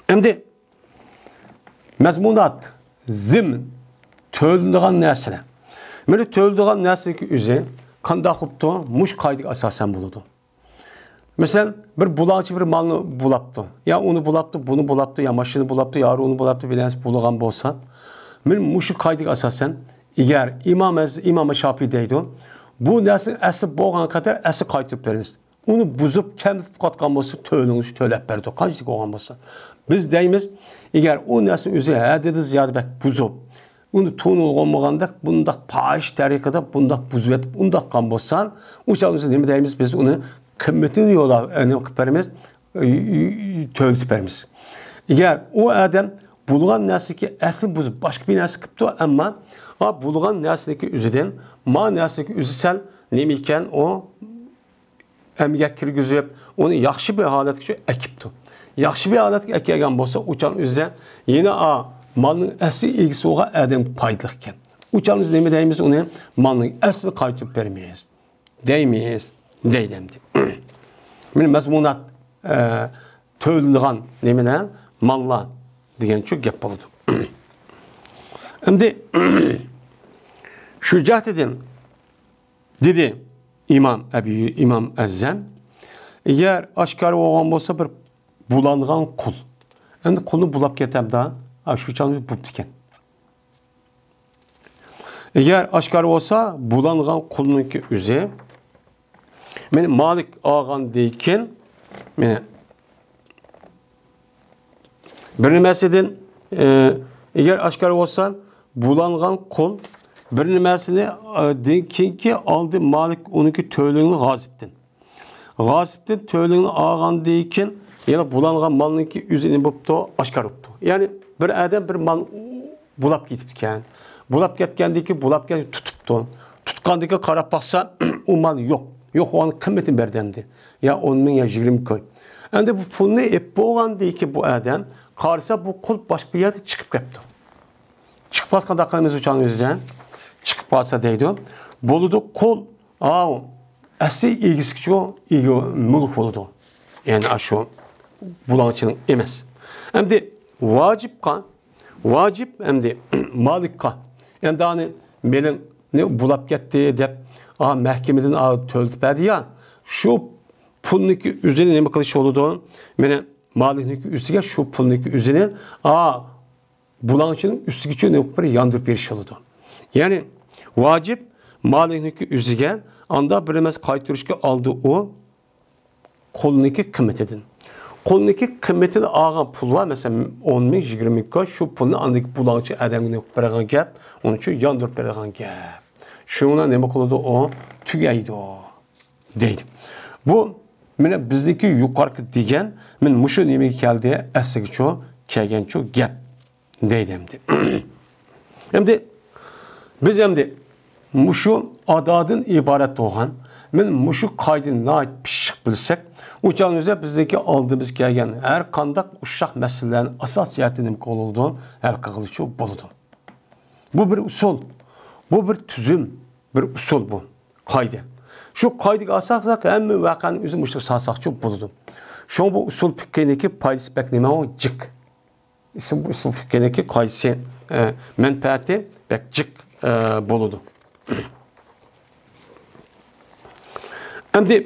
ئەمدى مەزمۇنات، زىمن، تۆلىنىدىغان نەرسىلەر. مانا تۆلىنىدىغان نەرسىنىڭكى ئۆزى قانداق بوپتۇ؟ مۇشۇ قائىدىگە ئاساسەن بولىدۇ. مەسىلەن، بىر بۇلاڭچى بىر مالنى بۇلاپتۇ. يا ئۇنى بۇلاپتۇ، بۇنى بۇلاپتۇ، يا ماشىنا بۇلاپتۇ، يا ئۇنى بۇلاپتۇ، بىر نەرسە بۇلىغان بولسا، مانا مۇشۇ قائىدىگە ئاساسەن، ئەگەر ئىمام ئەز-، ئىمام شاپىي دەيدۇ، بۇ نەرسىنىڭ ئەسلى بولغان قەدەر ئەسلى قايتۇرۇپ بېرىمىز. ئۇنى بۇزۇپ، كەمسىتىپ قاتقان بولسا، تۆلىنىشى تۆلەپ بەردى، قانچىلىك بولغان بولسا. بىز دەيمىز، ئەگەر ئۇ نەرسىنى ئۆزى ھەددىدىن زىيادە بەك بۇزۇپ، ئۇنى تونۇلغان بولغاندەك، بۇنداق پاھىش تەرىقىدە بۇنداق بۇزۇۋېتىپ، ئۇنداق قىلغان بولسا، ئۇ چاغدا بىز نېمە دەيمىز؟ بىز ئۇنى قىممىتىنى يولا-، ئە، نېمە قىلىپ بېرىمىز؟ ئى، ئى، ئى، تۆلىتىپ بېرىمىز. ئەگەر ئۇ ئادەم بۇلىغان نەرسىنىڭكى ئەسلى بۇزۇپ، باشقا بىر نەرسە قىپتۇ، ئەمما، ئا، بۇلىغان نەرسىنىڭكى ئۆزىدىن، ما نەرسىنىڭكى ئۆزى سەل نېمە ئىكەن، ئۇ ئەمگەك كىرگۈزۈپ، ئۇنى ياخشى بىر ھالەتكە ئەكىپتۇ. ياخشى بىر ھالەتكە ئەكەلگەن بولسا، ئۇچان ئۆزى يەنە ئا، مالنىڭ ئەسلى ئىگىسى بولغان ئادەمگە پايدىلىق ئىكەن. ئۇچان ئۆزى نېمە دەيمىز ئۇنى؟ مالنىڭ ئەسلىنى قايتۇرۇپ بەرمەيمىز دەيمىز، دەيدۇ ئەمدى. مانا مەزمۇنات، ئە، تۆلىنىدىغان نېمىلەر؟ ماللار دېگەنچۇ گەپ بولىدۇ. ئەمدى شۇ جەھەتتىن دېدى ئىمام ئەبى، ئىمام ئەزەم، ئەگەر ئاشكارا بولغان بولسا بىر بۇلانغان قۇل. ئەمدى قۇلنى بۇلاپ كەتەمدا، ئا، شۇ چاغدا بوپتىكەن. ئەگەر ئاشكارا بولسا، بۇلانغان قۇلنىڭكى ئۆزى، مانا مالىك ئالغاندىن كېيىن، مانا بىر نېمىسىدىن، ئى، ئەگەر ئاشكارا بولسا، بۇلانغان قۇل بىر نېمىسىنى، ئە، دىن كېيىنكى ئالدى مالىك ئۇنىڭكى تۆلىگىنى غاسىپتىن. غاسىپتىن تۆلىگىنى ئالغاندىن كېيىن، يەنە بۇلانغان مالنىڭكى ئۆزى نېمە بوپتۇ؟ ئاشكارا بوپتۇ. يەنى بىر ئادەم بىر مال بۇلاپ كېتىپتىكەن. بۇلاپ كەتكەندىن كېيىن، بۇلاپ كەتكەن تۇتۇپتۇ. تۇتقاندىن كېيىن قاراپ باقسا، ئۇ مال يوق. يوق بولغان قىممىتىنى بەردى ئەمدى. يا ئون مىڭ، يا يىگىرمە مىڭ كوي. ئەمدى بۇ پۇلنى ئېلىپ بولغاندىن كېيىن بۇ ئادەم قارىسا، بۇ قۇل باشقا بىر يەردە چىقىپ كەپتۇ. چىقىپ قالسا قانداق قىلىمىز ئۇ چاغنىڭ ئۆزىدە؟ چىقىپ قالسا دەيدۇ. بولىدۇ، قۇل، ئاۋۇ، ئەسلى ئىگىسىچۇ، ئىگە مۈلۈك بولىدۇ. يەنى ئاشۇ بۇلاڭچىنىڭ ئەمەس. ئەمدى ۋاجىپقا، ۋاجىپ ئەمدى مالىكقا، ئەمدى ئانى مېلىڭنى بۇلاپ كەتتى دەپ، ئا، مەھكىمىدىن، ئا، تۆلىتىپ بەردى يا، شۇ پۇلنىڭكى ئۆزىنى نېمە قىلىش بولىدۇ؟ مېنى مالىكنىڭكى ئۆزىگە شۇ پۇلنىڭكى ئۆزىنى، ئا، بۇلاڭچىنىڭ ئۈستىگىچە نېمە بىر ياندۇرۇپ بېرىش بولىدۇ. يەنى ۋاجىپ مالىكنىڭكى ئۆزىگە، ئاندا بىر نېمىسى قايتۇرۇشقا ئالدى ئۇ قۇلنىڭكى قىممىتىدىن. قۇلنىڭكى قىممىتىنى ئالغان پۇل بار، مەسىلەن، ئون مىڭ، يىگىرمە مىڭ كوي، شۇ پۇلنى ئاندىكى بۇلاڭچى ئادەمگە نېمە بېرىدىغان گەپ، ئۇنىڭ ئۈچۈن ياندۇرۇپ بېرىدىغان گەپ. شۇنىڭ نېمە قىلىدۇ ئۇ؟ تۈگەيدۇ. دەيدۇ. بۇ، مانا، بىزنىڭكى يۇقىرىقى دېگەن، مانا، مۇشۇ نېمىگە كەلدى، ئەسلىگىچۇ، كەلگەنچۇ گەپ، دەيدۇ ئەمدى. ئەمدى، بىز ئەمدى مۇشۇ ئادادىن ئىبارەت بولغان، مانا، مۇشۇ قائىدىنى ناھايىتى پىششىق بىلسەك، ئۇ چاغنىڭ ئۆزىدە بىزنىڭكى ئالدىمىزغا كەلگەن ھەر قانداق ئۇششاق مەسىلىلەرنى ئاساسىي جەھەتتىن نېمە قىلىدۇ؟ ھەل قىلغىلىچۇ بولىدۇ. بۇ بىر ئۇسۇل، بۇ بىر تۈزۈم، بىر ئۇسۇل بۇ. قائىدە. شۇ قائىدىگە ئاساسلىق ھەممە ۋەقەنى ئۆزى مۇشۇ سالساقچۇ بولىدۇ. شۇڭا بۇ ئۇسۇل پىقھىنىڭكى پايدىسى بەك نېمە ئۇ؟ جىق. ئۇسۇل، ئۇسۇل پىقھىنىڭكى قائىدىسى، ئە، مەنپەئەتى بەك جىق، ئە، بولىدۇ. ئەمدى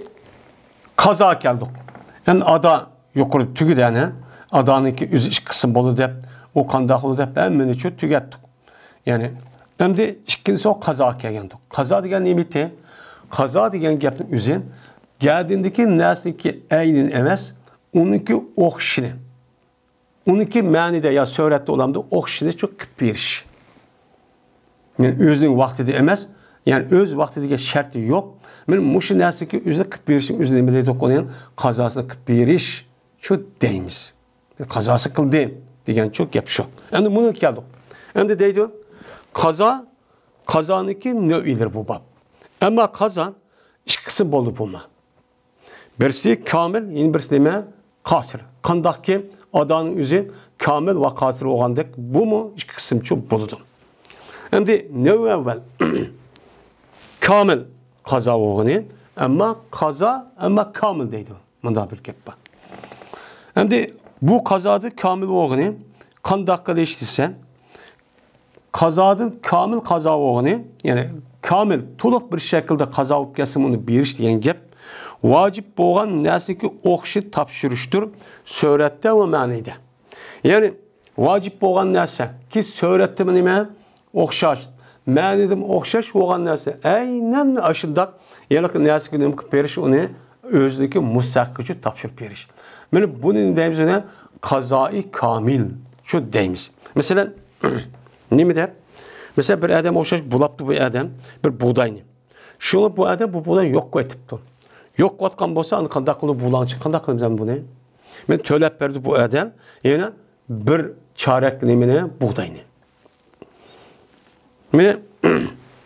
قازا كەلدۇق. ئەمدى ئادا يۇقىرى تۈگىدى ئەنە. ئادانىڭكى ئۆزى ئىككى قىسىم بولىدۇ دەپ، ئۇ قانداق بولىدۇ دەپ ھەممىنى شۇ تۈگەتتۇق. يەنى، ئەمدى ئىككىنچى سوئال قازاغا كەلگەندۇق. قازا دېگەن نېمىتى؟ قازا دېگەن گەپنىڭ ئۆزى گەدىندىكى نەرسىنىڭكى ئەينىنى ئەمەس، ئۇنىڭكى ئوخشىشىنى، ئۇنىڭكى مەنىدە يا سۈرەتتە ئۇلامدا ئوخشىشىنى شۇ قىلىپ بېرىش. مەن ئۆزىنىڭ ۋاقتىدا ئەمەس، يەنى ئۆز ۋاقتىدىكى شەرتى يوق. مەن مۇشۇ نەرسىنىڭكى ئۆزىنى قىلىپ بېرىشنىڭ ئۆزىنى نېمە دەيدۇ؟ ئۇنىڭ قازاسىنى قىلىپ بېرىش شۇ دەيمىز. قازاسى قىلدى دېگەن شۇ گەپ شۇ. ئەمدى مۇنىڭغا كەلدۇق. ئەمدى دەيدۇ، قازا، قازانىڭكى نەۋئىلىرى بۇ باب. ئەمما قازا ئىككى قىسىم بولدى بۇمۇ. بىرسى كامىل، يەنە بىرسى نېمە؟ قاسىر. قانداقكى ئادانىڭ ئۆزى كامىل ۋە قاسىر بولغاندەك، بۇمۇ ئىككى قىسىمچۇ بولىدۇ. ئەمدى نەۋئى ئەۋۋەل كامىل قازا بولغىنى، ئەمما قازا، ئەمما كامىل دەيدۇ. مۇنداق بىر گەپ بار. ئەمدى بۇ قازادا كامىل بولغىنى قانداق قىلىش دېسە، قازادىن كامىل قازا بولغىنى، يەنى كامىل، تولۇق بىر شەكىلدە قازا بولۇپ كەلسە، ئۇنى بېرىش دېگەن گەپ ۋاجىپ بولغان نەرسىنىڭكى ئوخشىشىنى تاپشۇرۇشتۇر، سۈرەتتە ۋە مەنىدە. يەنى ۋاجىپ بولغان نەرسە، كى سۈرەتتىمۇ نېمە؟ ئوخشاش. مەنىدىمۇ ئوخشاش بولغان نەرسە. ئەينەن ئاشۇنداق ھېلىقى نەرسىگە نېمە قىلىپ بېرىش، ئۇنى ئۆزىنىڭكى مۇستەھەققىچە تاپشۇرۇپ بېرىش. مانا بۇنى دەيمىز، يەنە قازائى كامىل. شۇ دەيمىز. مەسىلەن، نېمە دەپ؟ مەسىلەن، بىر ئادەم ئوخشاش بۇلاپتۇ بۇ ئادەم بىر بۇغداينى. شۇڭا بۇ ئادەم بۇ بۇغداينى يوق قىلىۋېتىپتۇ. يوق قىلىۋاتقان بولسا، ئەنە قانداق قىلىپ بۇلاڭچى، قانداق قىلىمىز ئەمدى بۇنى؟ مانا تۆلەپ بەردى بۇ ئادەم يەنە بىر چارەك نېمىنى، بۇغداينى. مانا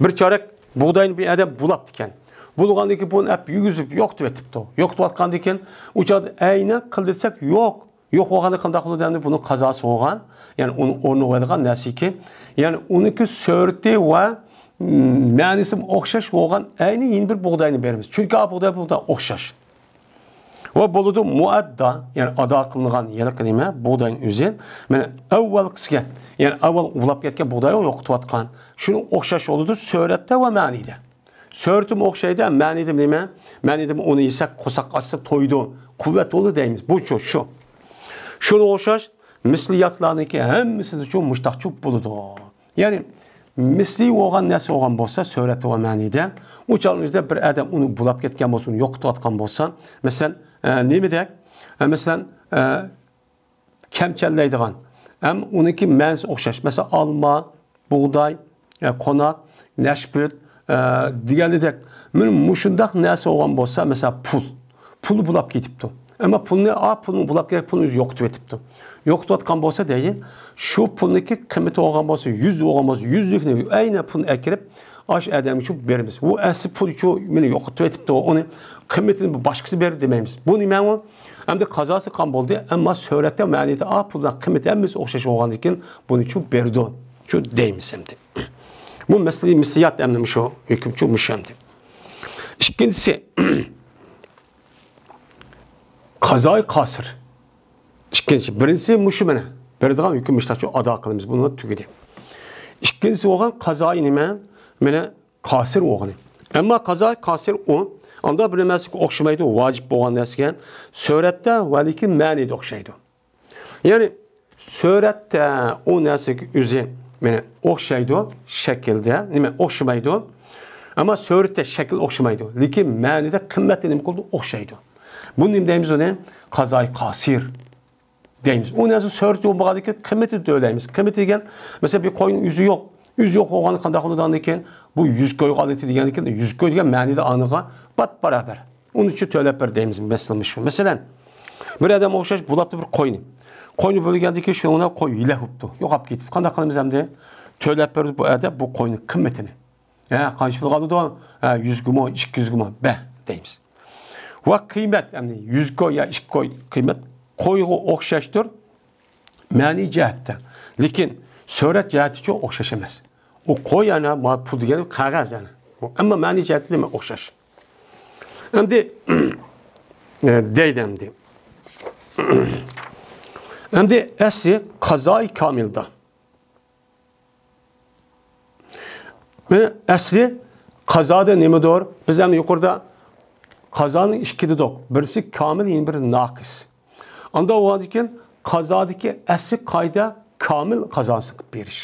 بىر چارەك بۇغداينى بىر ئادەم بۇلاپتىكەن. بۇلىغاندىن كېيىن بۇنى ئەپ يۈگۈزۈپ يوقىتىۋېتىپتۇ. يوقىتىۋاتقاندىن كېيىن ئۇ چاغدا ئەينەن قىلدى دېسەك يوق. يوق بولغاندا قانداق بولىدۇ؟ ئەمدى بۇنىڭ قازاسى بولغان، يەنى ئۇنى ئورنىغا قويىدىغان نەرسىكى، يەنى ئۇنىڭكى سۈرىتى ۋە، م، مەنىسى ئوخشاش بولغان ئەينى يەنە بىر بۇغداينى بېرىمىز. چۈنكى ئا بۇغداي بۇغداي ئوخشاش. ۋە بولىدۇ مۇئەددا، يەنى ئادا قىلىنغان ھېلىقى نېمە، بۇغداينىڭ ئۆزى. مانا ئەۋۋەلقىسىگە، يەنى ئەۋۋەل ئۇلاپ كەتكەن بۇغداي يوقىتىۋاتقان. شۇنىڭ ئوخشاش بولىدۇ سۈرەتتە ۋە مەنىدە. سۈرىتىمۇ ئوخشايدۇ، مەنىدىمۇ نېمە؟ مەنىدىمۇ ئۇنى يېسەك قورساق ئاچسا تويىدۇ، قۇۋۋەت بولىدۇ دەيمىز. بۇچۇ شۇ. شۇنىڭغا ئوخشاش مىسلىياتلارنىڭكى ھەممىسىدىچۇ مۇشتاقچۇ بولىدۇ. يەنى مىسلى بولغان نەرسە بولغان بولسا، سۈرەتتە ۋە مەنىدە، ئۇ چاغنىڭ ئۆزىدە بىر ئادەم ئۇنى بۇلاپ كەتكەن بولسا، ئۇنى يوقىتىۋاتقان بولسا، مەسىلەن، ئە، نېمىدەك؟ ئە، مەسىلەن، ئە، كەمچەللەيدىغان، ھەم ئۇنىڭكى مەنىسى ئوخشاش. مەسىلەن، ئالما، بۇغداي، ئە، قوناق، نەشپۈت، ئە، دېگەنلىدەك. مانا مۇشۇنداق نەرسە بولغان بولسا، مەسىلەن، پۇل. پۇل بۇلاپ كېتىپتۇ. ئەمما پۇلنى، ئا، پۇلنى بۇلاپ كېتىپ، پۇلنى ئۆزى يوقىتىۋېتىپتۇ. يوقىتىۋاتقان بولسا دەيدۇ، شۇ پۇلنىڭكى قىممىتى بولغان بولسا، يۈز بولغان بولسا، يۈزلۈكنى ئەينەن پۇلنى ئەكىرىپ، ئاشۇ ئادەمگە شۇ بېرىمىز. ئۇ ئەسلى پۇل شۇ مېنى يوقىتىۋېتىپتۇ، ئۇنى قىممىتىنى باشقىسى بەردى دېمەيمىز. بۇ نېمە ئۇ؟ ئەمدى قازاسى قان بولدى، ئەمما سۈرەتتە، مەنىدە، ئا، پۇلنىڭ قىممىتى ھەممىسى ئوخشاش بولغاندىن كېيىن بۇنى شۇ بېرىدۇ، شۇ دەيمىز ئەمدى. بۇ مەسىلە، مىسلىيات ئەمدى مۇشۇ ھۆكۈم شۇ، مۇشۇ ئەمدى. ئىككىنچىسى، قازايى قاسىر. ئىككىنچى، بىرىنچىسى مۇشۇ مانا، بېرىدىغان ھۆكۈم مۇشۇنداق شۇ ئادا قىلىمىز، بۇنىڭ تۈگىدى. ئىككىنچىسى بولغان قازايى نېمە؟ مانا قاسىر بولغىنى. ئەمما قازايى قاسىر ئۇ، ئاندا بىر نەرسىگە ئوخشىمايدۇ، ۋاجىپ بولغان نەرسىگە. سۈرەتتە ۋە لېكىن مەنىدە ئوخشايدۇ. يەنى سۈرەتتە ئۇ نەرسىگە ئۆزى، مانا، ئوخشايدۇ، شەكىلدە، نېمە، ئوخشىمايدۇ. ئەمما سۈرەتتە شەكىل ئوخشىمايدۇ، لېكىن مەنىدە قىممەتتە نېمە قىلىدۇ؟ ئوخشايدۇ. بۇنى نېمە دەيمىز ئۇنى؟ قازايى قاسىر دەيمىز. ئۇ نەرسە سۈرىتى بولمىغاندىكىن قىممىتى تۆلەيمىز. قىممىتى دېگەن، مەسىلەن، بىر قوينىڭ يۈزى يوق. يۈزى يوق بولغاندا قانداق بولىدىغاندىكىن، بۇ يۈز كوي قالدى دېگەندىكىن، يۈز كوي دېگەن مەنىدە ئانىغا بات باراۋەر. ئۇنى شۇ تۆلەپ بەر دەيمىز، مەسىلەن، شۇ. مەسىلەن، بىر ئادەم ئوخشاش بۇلاپتۇ بىر قوينى. قوينى بۆلگەندىكىن شۇنىڭ بىلەن قوي ھىلاك بوپتۇ، يوقاپ كېتىپتۇ. قانداق قىلىمىز ئەمدى؟ تۆلەپ بەردى بۇ ئادەم بۇ قوينىڭ قىممىتىنى. ھە، قانچە پۇل قالىدۇ؟ ھە، يۈز گۇمۇ، ئىككى يۈز گۇمۇ، بە دەيمىز. ۋە قىممەت، يەنى يۈز كوي يا ئىككى كوي قىممەت قويغا ئوخشاشتۇر مەنىي جەھەتتە. لېكىن سۈرەت جەھەتتىچۇ ئوخشاش ئەمەس. ئۇ قوي، يەنى ما پۇل دېگەن قەغەز، يەنى. ئەمما مەنىي جەھەتتە نېمە ئوخشاش؟ ئەمدى، ئە، دەيدۇ ئەمدى. ئەمدى ئەسلى قازايى كامىلدا. مانا ئەسلى قازادا نېمىدۇر؟ بىز ھەم يۇقىرىدا قازانى ئىككى دېدۇق. بىرسى كامىل، يەنە بىرى ناقىس. ئاندا بولغاندىكىن قازادىكى ئەسلى قائىدە كامىل قازانى قىلىپ بېرىش.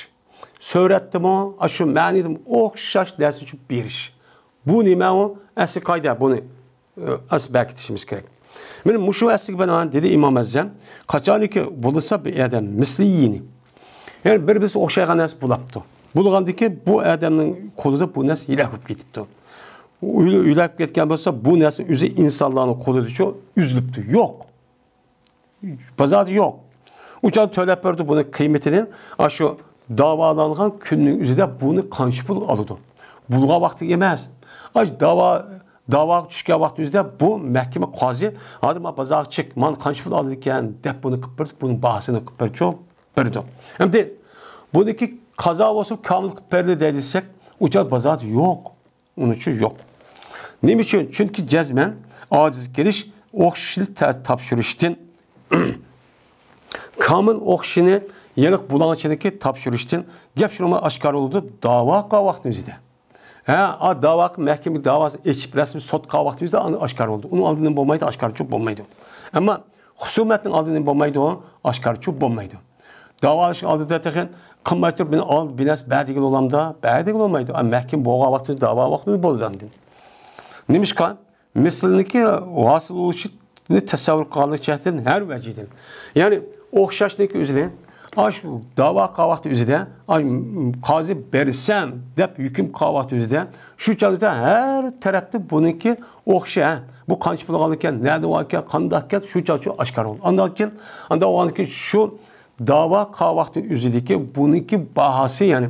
سۈرەتتىمۇ، ئاشۇ مەنىدىمۇ ئوخشاش نەرسە ئۈچۈن بېرىش. بۇ نېمە ئۇ؟ ئەسلى قائىدە بۇنى. ئەس بەركىتىشىمىز كېرەك. مانا مۇشۇ ئەسلىگە بىنائەن دېدى ئىمام ئەزەم، قاچانكى بولسا بىر ئادەم مىسلىيىنى، يەنى بىر-بىرسىگە ئوخشايدىغان نەرسە بۇلاپتۇ. بولغاندىكىن بۇ ئادەمنىڭ قولىدا بۇ نەرسە ھىلاك بولۇپ كېتىپتۇ. ئۇ ھىلاك بولۇپ كەتكەن بولسا، بۇ نەرسە ئۆزى ئىنسانلارنىڭ قولىدىچۇ ئۈزۈلۈپتۇ. يوق. بازاردا يوق. ئۇ چاغدا تۆلەپ بەردى بۇنى قىممىتىنى، ئاشۇ داۋالانغان كۈننىڭ ئۆزىدە بۇنى قانچە پۇل ئالىدۇ؟ بولغان ۋاقتى ئەمەس. ئاش داۋا، داۋاغا چۈشكەن ۋاقتى ئۆزىدە بۇ مەھكىمە قازى، ھازىر ما بازارغا چىق، مانا قانچە پۇل ئالىدىكەن دەپ بۇنى قىلىپ بېرىدۇ، بۇنىڭ باھاسىنى قىلىپ بېرىدۇ، بېرىدۇ. ئەمدى بۇنىڭكى قازا بولسا كامىل قىلىپ بېرىلدى دەي دېسەك، ئۇ چاغدا بازاردا يوق. ئۇنىڭ ئۈچۈن يوق. نېمە ئۈچۈن؟ چۈنكى جەزمەن ئاجىز كېلىش ئوخشىشىنى تە-، تاپشۇرۇشتىن، كامىل ئوخشىشىنى يېرىق بۇلاڭچىنىڭكى تاپشۇرۇشتىن گەپ شۇنىڭغا ئاشكارا بولىدۇ، داۋا قىلغان ۋاقتىنىڭ ئۆزىدە. ھە، ئا، داۋا قىلىپ مەھكىمە داۋاسىنى ئېچىپ رەسمىي سوت قىلغان ۋاقتىنىڭ ئۆزىدە ئاندىن ئاشكارا بولىدۇ. ئۇنىڭ ئالدىدا نېمە بولمايدۇ؟ ئاشكارىچۇ بولمايدۇ. ئەمما خۇسۇمەتنىڭ ئالدىدا نېمە بولمايدۇ؟ ئاشكارىچۇ بولمايدۇ. داۋالىشىش ئالدىدا تېخى قىلماي تۇرۇپ، مېنى ئال، بىر نەرسە بەر دېگىلى بولامدا؟ بەر دېگىلى بولمايدۇ. ئا، مەھكىمە بولغان ۋاقتىدا، داۋا ۋاقتىدا بولىدۇ ئاندىن. نېمىشقا؟ مىسلىنىڭكى ھاسىل بولۇشىنى تەسەۋۋۇر قىلغانلىق جەھەتتىن ھەر ۋەجىدىن. يەنى ئوخشاشلىقى ئۆزىنى، ئاشۇ داۋا قىلغان ۋاقتى ئۆزىدە، ئاي، قازى بەرسەم دەپ ھۆكۈم قىلغان ۋاقتى ئۆزىدە، شۇ چاغدا ھەر تەرەپتە بۇنىڭكى ئوخشاش، ھە، بۇ قانچە پۇل ئالغانىكەن، نەدە باركەن، قانداقكەن، شۇ چاغدا شۇ ئاشكارا بولىدۇ. ئاندىن كېيىن، ئاندىن ئاۋۋالكى شۇ داۋا قىلغان ۋاقتى ئۆزىدىكى بۇنىڭكى باھاسى، يەنى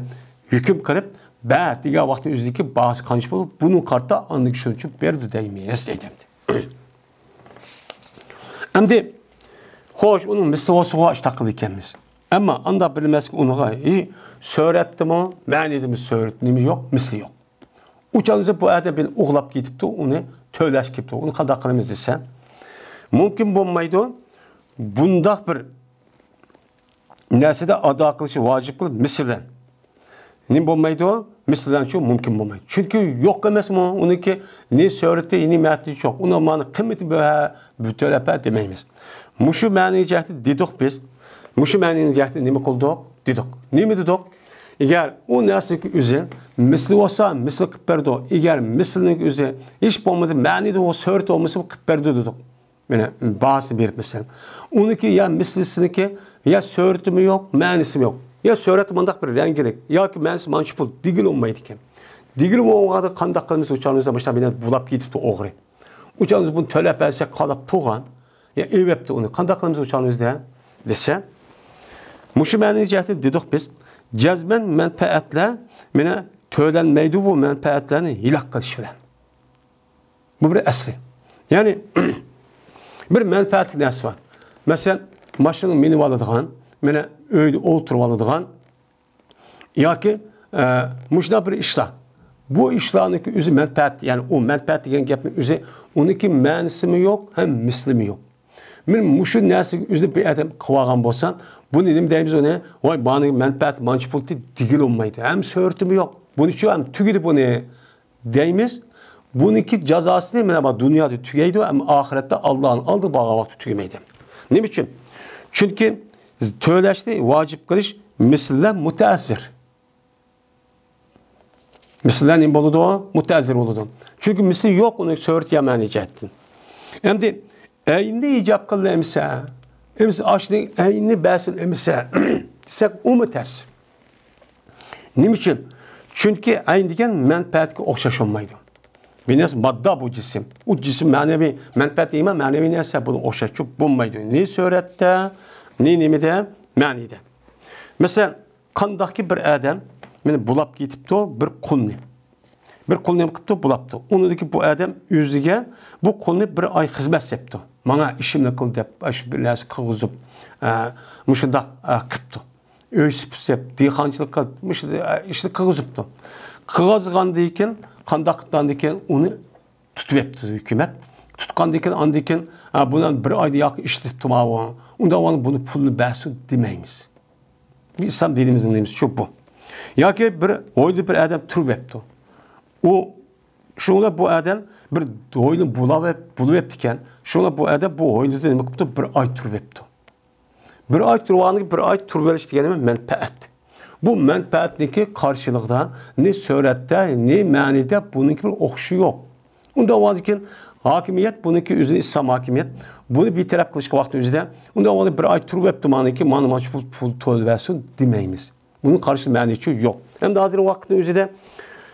ھۆكۈم قىلىپ، بەر دېگەن ۋاقىتنىڭ ئۆزىدىكى باھاسى قانچە بولۇپ، بۇنىڭغا قارىتا ئاندىن شۇنچە بەردى دەيمىز، دەيدۇ ئەمدى. ئەمدى، خوش، ئۇنىڭ مىسلى بولسىغۇ ئاشتاق قىلىدىكەنمىز. ئەمما ئاندا بىلمەسلىك ئۇنىغا، ئى، سۈرەتتىمۇ، مەنىدىمۇ سۈرەت نېمە يوق، مىسلى يوق. ئۇ چاغدا بۇ ئادەم بىلەن ئوغلاپ كېتىپتۇ، ئۇنى تۆلەش كېلىپتۇ. ئۇنى قانداق قىلىمىز دېسە، مۇمكىن بولمايدۇ. بۇنداق بىر نەرسىدە ئادا قىلىشى ۋاجىپ قىلىپ مىسلى بىلەن. نېمە بولمايدۇ؟ مىسلى بىلەن شۇ مۇمكىن بولمايدۇ. چۈنكى يوق ئەمەسمۇ ئۇنىڭكى نى سۈرىتى، نى مەتنى يوق. ئۇنىڭ مانا قىممىتى بۇ، ھە، بۇ تۆلەپ ھە دېمەيمىز. مۇشۇ مەنىي جەھەتتە دېدۇق بىز. مۇشۇ مەنىي جەھەتتە نېمە قىلدۇق؟ دېدۇق. نېمە دېدۇق؟ ئەگەر ئۇ نەرسىنىڭكى ئۆزى مىسلى بولسا، مىسلى قىلىپ بەردۇ. ئەگەر مىسلىنىڭكى ئۆزى ھېچ بولمىدى، مەنىدە ئۇ سۈرىتى بولمىسا، قىلىپ بەردۇ دېدۇق. مانا باھاسىنى بېرىپ مەسىلەن. ئۇنىڭكى يا مىسلىسىنىڭكى يا سۈرىتىمۇ يوق، مەنىسىمۇ يوق. يا سۈرەتتە مۇنداق بىر رەڭگىلىك ياكى مەنىسى مانچە پۇل دېگىلى بولمايدىكەن. دېگىلى بولمىغاندا قانداق قىلىمىز؟ ئۇ چاغنىمىزدا مۇشۇنداق مېنى بۇلاپ كېتىپتۇ ئوغرى. ئۇ چاغنىمىز بۇنى تۆلەپ بەرسەك قالاپ تۇرغان. يا ئېۋەپتۇ ئۇنى. قانداق قىلىمىز ئۇ چاغنىمىزدا دېسە، مۇشۇ مەنىۋى جەھەتتىن دېدۇق بىز. جەزمەن مەنپەئەتلەر مانا تۆلەنمەيدۇ بۇ مەنپەئەتلەرنى ھېلاك قىلىش بىلەن. بۇ بىر ئەسلى. يەنى بىر مەنپەئەتلىك نەرسە بار. مەسىلەن، ماشىنىغا مىنىپ ئالىدىغان، مانا ئۆيدە ئولتۇرۇپ ئالىدىغان ياكى، ئە، مۇشۇنداق بىر ئىشلار. بۇ ئىشلارنىڭكى ئۆزى مەنپەئەت، يەنى ئۇ مەنپەئەت دېگەن گەپنىڭ ئۆزى، ئۇنىڭكى مەنىسىمۇ يوق، ھەم مىسلىمۇ يوق. مانا مۇشۇ نەرسىگە ئۆزىنى بىر ئادەم قىلىۋالغان بولسا، بۇنى نېمە دەيمىز ئۇنى؟ ۋاي، مانىڭ مەنپەئەتى مانچە پۇل دېگىلى بولمايدۇ. ھەم سۈرىتىمۇ يوق. بۇنىڭ ئۈچۈن ھەم تۈگىدى بۇنى. دەيمىز. بۇنىڭكى جازاسىنى مانا بۇ دۇنيادا تۈگەيدۇ، ئەمما ئاخىرەتتە ئاللانىڭ ئالدىغا بارغان ۋاقىتتا تۈگىمەيدۇ. نېمە ئۈچۈن؟ چۈنكى تۆلەشنى ۋاجىپ قىلىش مىسلىلەر مۇتەئەسسىر. مىسلىلەر نېمە بولىدۇ؟ مۇتەئەسسىر بولىدۇ. چۈنكى مىسلى يوق ئۇنىڭ سۈرىتى يا مەنىي جەھەتتىن. ئەمدى ئەينىنى ئىجاب قىل ئەمىسە، ئەمىسە ئاشۇنىڭ ئەينىنى بەرسۇن ئەمىسە دېسەك، ئۇمۇ تەس. نېمە ئۈچۈن؟ چۈنكى ئەين دېگەن مەنپەئەتكە ئوخشاش بولمايدۇ. بىر نەرسە ماددا بۇ جىسىم. ئۇ جىسىم مەنىۋى مەنپەئەت دەيمەن، مەنىۋى نەرسە بۇنىڭ ئوخشاش بولمايدۇ. نى سۈرەتتە، نى نېمىدە، مەنىدە. مەسىلەن، قانداقكى بىر ئادەم مېنى بۇلاپ كېتىپتۇ بىر قۇلنى. بىر قۇلنى نېمە قىپتۇ؟ بۇلاپتۇ. ئۇنىڭدىكى بۇ ئادەم ئۆزىگە بۇ قۇلنى بىر ئاي خىزمەت سەپتۇ. ماڭا ئىشىمنى قىل دەپ، ئاشۇ بىر نەرسە قىلغۇزۇپ، ئە، مۇشۇنداق، ئە، قىپتۇ. ئۆي سۈپۈرۈپ، دېھقانچىلىق قىلىپ، مۇشۇ، ئە، ئىشنى قىلغۇزۇپتۇ. قىلغۇزغاندىن كېيىن، قانداق قىپتۇ ئاندىن كېيىن ئۇنى تۇتۇۋەپتۇ ھۆكۈمەت. تۇتقاندىن كېيىن، ئاندىن كېيىن، ئە، بۇنى بىر ئايدا ياقى ئىشلىتىپتۇ ماۋۇ. ئۇنداق بولغاندا بۇنى پۇلنى بەرسۇن دېمەيمىز. ئىسلام دىنىمىزنىڭ نېمىسى شۇ بۇ. ياكى بىر ھويلىدا بىر ئادەم تۇرۇۋەپتۇ. ئۇ، شۇڭا بۇ ئادەم بىر ھويلىنى بۇلاۋەپ-، بۇلىۋەپتىكەن. شۇڭا بۇ ئادەم بۇ ھويلىدا نېمە قىپتۇ؟ بىر ئاي تۇرۇۋەپتۇ. بىر ئاي تۇرۇۋالغاندىن كېيىن، بىر ئاي تۇرۇۋېلىش دېگەن نېمە؟ مەنپەئەت. بۇ مەنپەئەتنىڭكى قارشىلىقىدا نى سۈرەتتە، نى مەنىدە بۇنىڭكى بىر ئوخشىشى يوق. ئۇنداق بولغاندىن كېيىن ھاكىمىيەت بۇنىڭكى ئۆزىنى ئىسلام ھاكىمىيەت بۇنى بىر تەرەپ قىلىشقا ۋاقىتنىڭ ئۆزىدە، ئۇنداق بولغاندا بىر ئاي تۇرۇۋەپتۇ مانىكى، مانا مانچە پۇل، پۇل تۆلىۋەرسۇن دېمەيمىز. بۇنىڭ قارشى مەنىسى يوق. ئەمدى ھازىر ۋاقىتنىڭ ئۆزىدە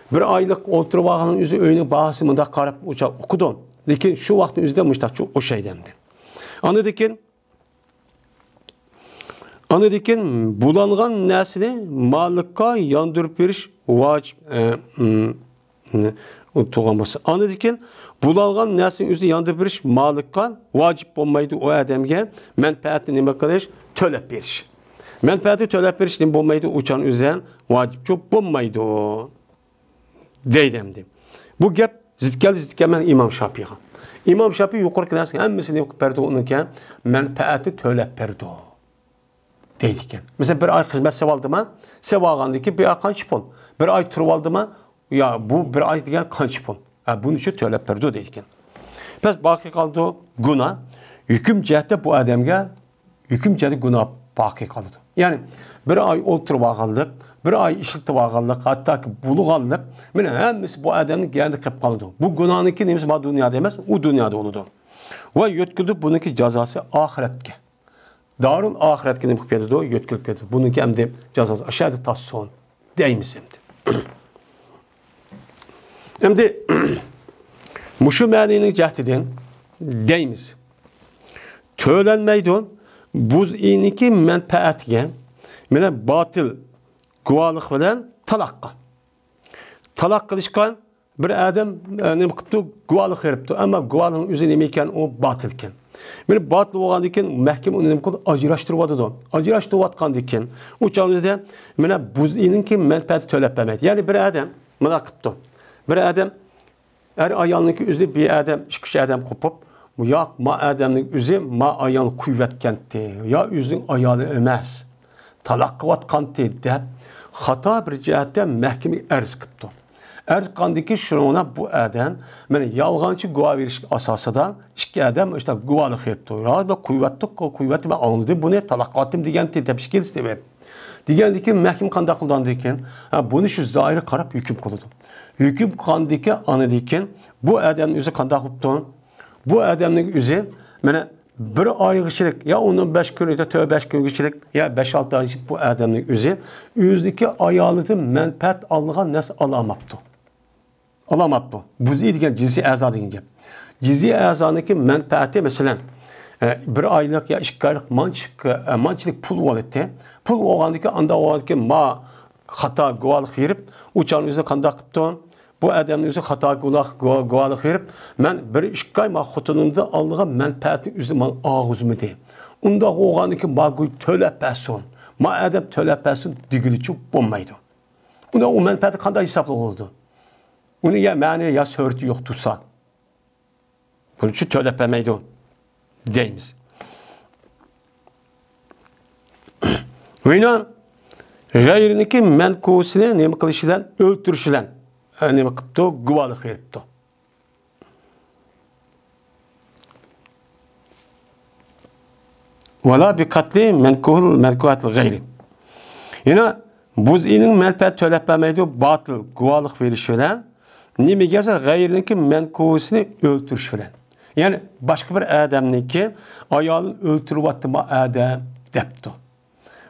بىر ئايلىق ئولتۇرۇۋالغاننىڭ ئۆزى ئۆينىڭ باھاسى مۇنداق قاراپ ئوچاق ئوقۇدۇ. لېكىن شۇ ۋاقىتنىڭ ئۆزىدە مۇشتاقچە ئوخشايدۇ ئەمدى. ئاندىن كېيىن، ئاندىن كېيىن بۇلانغان نەرسىنى مالىكقا ياندۇرۇپ بېرىش ۋاجىپ. ئە، ئىم، ئۇنتۇلغان بولسا. ئاندىن كېيىن بۇلانغان نەرسىنى ئۆزىنى ياندۇرۇپ بېرىش مالىكقا ۋاجىپ بولمايدۇ، ئۇ ئادەمگە مەنپەئەتنى نېمە قىلىش؟ تۆلەپ بېرىش. مەنپەئەتنى تۆلەپ بېرىش نېمە بولمايدۇ؟ ئۇ چاغنىڭ ئۆزىدە ۋاجىپچۇ بولمايدۇ. دەيدۇ ئەمدى. بۇ گەپ زىت كەلدى، زىت كەلمەن ئىمام شاپىيغا. ئىمام شاپىي يۇقىرىقى نەرسىنىڭ ھەممىسىنى نېمە قىلىپ بەردى ئۇنىڭكى؟ مەنپەئەتنى تۆلەپ بەردى. دەيدىكەن. مەسىلەن، بىر ئاي خىزمەت سېۋالدىما؟ سېۋالغاندىن كېيىن بىر ئاي قانچە پۇل؟ بىر ئاي تۇرۇۋالدىما؟ يا، بۇ بىر ئاي دېگەن قانچە پۇل؟ ھە، بۇنى شۇ تۆلەپ بەردى دەيدىكەن. بەس باقىي قالىدۇ گۇناھ. ھۆكۈم جەھەتتە بۇ ئادەمگە، ھۆكۈم جەھەتتە گۇناھ باقىي قالىدۇ. يەنى بىر ئاي ئولتۇرۇۋالغانلىق، بىر ئاي ئىشلىتىۋالغانلىق، ھەتتاكى بۇلىغانلىق، مانا ھەممىسى بۇ ئادەمنىڭ گەدىنىدە قېلىپ قالىدۇ. بۇ گۇناھنىڭكى نېمىسى بار دۇنيادا ئەمەس، ئۇ دۇنيادا بولىدۇ. ۋە يۆتكىلىدۇ بۇنىڭكى جازاسى ئاخىرەتكە. دارۇل ئاخىرەتكە نېمە قىلىپ كېتىدۇ؟ يۆتكىلىپ كېتىدۇ. بۇنىڭكى ئەمدى جازاسى ئاشادە تاسسۇن دەيمىز ئەمدى. ئەمدى مۇشۇ مەنىنىڭ جەھىتىدىن دەيمىز. تۆلەنمەيدۇ. بۇزئىنىڭكى مەنپەئەتىگە مانا باتىل گۇۋاھلىق بىلەن تالاققا. تالاق قىلىشقا بىر ئادەم، ئە، نېمە قىپتۇ؟ گۇۋاھلىق بېرىپتۇ. ئەمما گۇۋاھلىقنىڭ ئۆزى نېمە ئىكەن؟ ئۇ باتىل ئىكەن. مانا باتىل بولغاندىن كېيىن مەھكىمە ئۇنى نېمە قىلدى؟ ئاجراشتۇرۇۋاتىدۇ. ئاجراشتۇرۇۋاتقاندىن كېيىن ئۇ چاغنىڭ ئۆزىدە مانا بۇزئىنىڭكى مەنپەئەتى تۆلەپ بەرمەيدۇ. يەنى بىر ئادەم مانا قىپتۇ. بىر ئادەم ئەر ئايالنىڭكى ئۆزى بىر ئادەم، ئىككى ئۈچ ئادەم قوپۇپ، ياق، ما ئادەمنىڭ ئۆزى ما ئايالنى قويۇۋەتكەنتى، يا ئۆزىنىڭ ئايالى ئەمەس، تالاق قىلىۋاتقانتى دەپ خاتا بىر جەھەتتە مەھكىمىگە ئەرز قىپتۇ. ئەرز قىلغاندىن كېيىن شۇنىڭ بىلەن بۇ ئادەم مانا يالغانچى گۇۋاھ بېرىش ئاساسىدا ئىككى ئادەم ئىشتا گۇۋاھلىق بېرىپتۇ. يا، مەن قويۇۋەتتۇق، قويۇۋەتتى، مەن ئاڭلىدىم بۇنى، تالاق قىلىۋەتتىم دېگەنتى دەپ شىكىلسى دېمەپ. دېگەندىن كېيىن مەھكىمە قانداق قىلىدۇ ئاندىن كېيىن؟ ھە، بۇنى شۇ زاھىرىگە قاراپ ھۆكۈم قىلىدۇ. ھۆكۈم قىلغاندىن كېيىن ئاندىن كېيىن بۇ ئادەمنىڭ ئۆزى قانداق بوپتۇ؟ بۇ ئادەمنىڭ ئۆزى مانا بىر ئايغىچىلىك يا ئون بەش كۈن يا تۆت بەش كۈنگىچىلىك يا بەش ئالتە ئايغىچىلىك بۇ ئادەمنىڭ ئۆزى ئۆزىنىڭكى ئايالىدىن مەنپەئەت ئالىدىغان نەرسە ئالالماپتۇ. ئالالماپتۇ. بۇزى دېگەن جىنسىي ئەزا دېگەن گەپ. جىنسىي ئەزانىڭكى مەنپەئەتى، مەسىلەن، ئە، بىر ئايلىق يا ئىككى ئايلىق مانچىلىك، ئە، مانچىلىك پۇل بولاتتى. پۇل بولغاندىكىن، ئانداق بولغاندىكىن ما خاتا گۇۋاھلىق بېرىپ، ئۇ چاغنىڭ ئۆزىدە قانداق قىپتۇ؟ بۇ ئادەمنىڭ ئۆزى خاتا گۇۋاھ-، گۇۋاھ-، گۇۋاھلىق بېرىپ، مەن بىر ئىككى ئاي ما خوتۇنۇمدىن ئالىدىغان مەنپەئەتنىڭ ئۆزى ماڭا ئالغۇزمىدى. ئۇنداق بولغاندىكىن ما گۇي تۆلەپ بەرسۇن. ما ئادەم تۆلەپ بەرسۇن دېگىلىچۇ بولمايدۇ. ئۇندا ئۇ مەنپەئەتى قانداق ھېسابلىق بولىدۇ؟ ئۇنى يا مەنە يا سۆرىتى يوق تۇرسا. بۇنىڭ ئۈچۈن تۆلەپ بەرمەيدۇ دەيمىز. ۋىنا غەيرىنىڭكى مەنكۇسىنى نېمە قىلىش بىلەن؟ ئۆلتۈرۈش بىلەن، ئە، نېمە قىپتۇ؟ گۇۋاھلىق بېرىپتۇ. ۋالا بىقەتلى مەنكۇھۇل مەنكۇھاتىل غەيرى. يەنە بۇزئىنىڭ مەنپەئەت تۆلەپ بەرمەيدۇ، باتىل گۇۋاھلىق بېرىش بىلەن، نېمىگە دېسە غەيرىنىڭكى مەنكۇھىسىنى ئۆلتۈرۈش بىلەن. يەنى باشقا بىر ئادەمنىڭكى ئايالىنى ئۆلتۈرۈۋەتتى ما ئادەم دەپتۇ.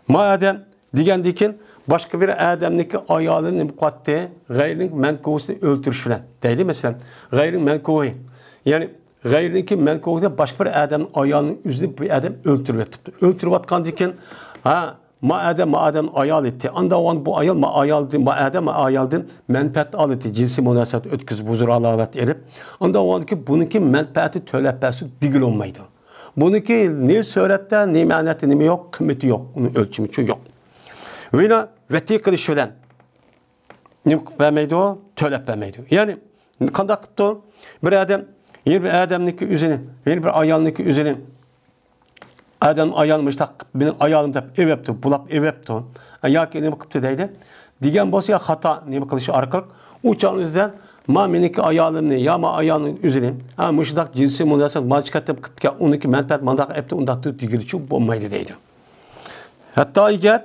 ما ئادەم دېگەندىكىن باشقا بىر ئادەمنىڭكى ئايالىنى نېمە قىلىۋەتتى؟ غەيرىنىڭ مەنكۇھىسىنى ئۆلتۈرۈش بىلەن دەيدۇ. مەسىلەن، غەيرىنىڭ مەنكۇھى، يەنى غەيرىنىڭكى مەنكۇھىدا باشقا بىر ئادەمنىڭ ئايالىنى ئۆزىنى بۇ ئادەم ئۆلتۈرۈۋېتىپتۇ. ئۆلتۈرۈۋاتقاندىكىن، ھە، ما ئادەم، ما ئادەم ئايال ئىدى. ئاندا ئۇ بۇ ئايال، ما ئايالدىن، ما ئادەم، ما ئايالدىن مەنپەئەت ئالىدۇ، جىنسىي مۇناسىۋەت ئۆتكۈزۈپ، ھۇزۇر ھالاۋەت ئېلىپ. ئاندا ئۇ بۇنىڭكى مەنپەئەتى تۆلەپ بەرسۇن دېگىلى بولمايدۇ. بۇنىڭكى نى سۈرەتتە، نى مەنەتتە نېمە يوق، قىممىتى يوق، ئۇنىڭ ئۆلچىمىچۇ يوق. ۋىنا ۋەتى قىلىش بىلەن نېمە قىلىپ بەرمەيدۇ؟ تۆلەپ بەرمەيدۇ. يەنى قانداق قىپتۇ؟ بىر ئادەم يەنە بىر ئادەمنىڭكى ئۆزىنى، يەنە بىر ئايالنىڭكى ئۆزىنى، ئادەم ئايال مۇشتاق مېنىڭ ئايالىم دەپ ئېۋەپتۇ، بۇلاپ ئېۋەپتۇ. ياكى نېمە قىپتۇ دەيدۇ. دېگەن بولسا يا خاتا نېمە قىلىشى ئارقىلىق ئۇ چاغنىڭ ئۆزىدە ما مېنىڭكى ئايالىمنى يا ما ئايالنىڭ ئۆزىنى، ھە، مۇشۇنداق جىنسىي مۇناسىۋەت مانچە قېتىم قىپتىكەن، ئۇنىڭكى مەنپەئەت مانداق ئەپتۇ، ئۇنداقتۇ دېگىلىچۇ بولمايدۇ دەيدۇ. ھەتتا ئەگەر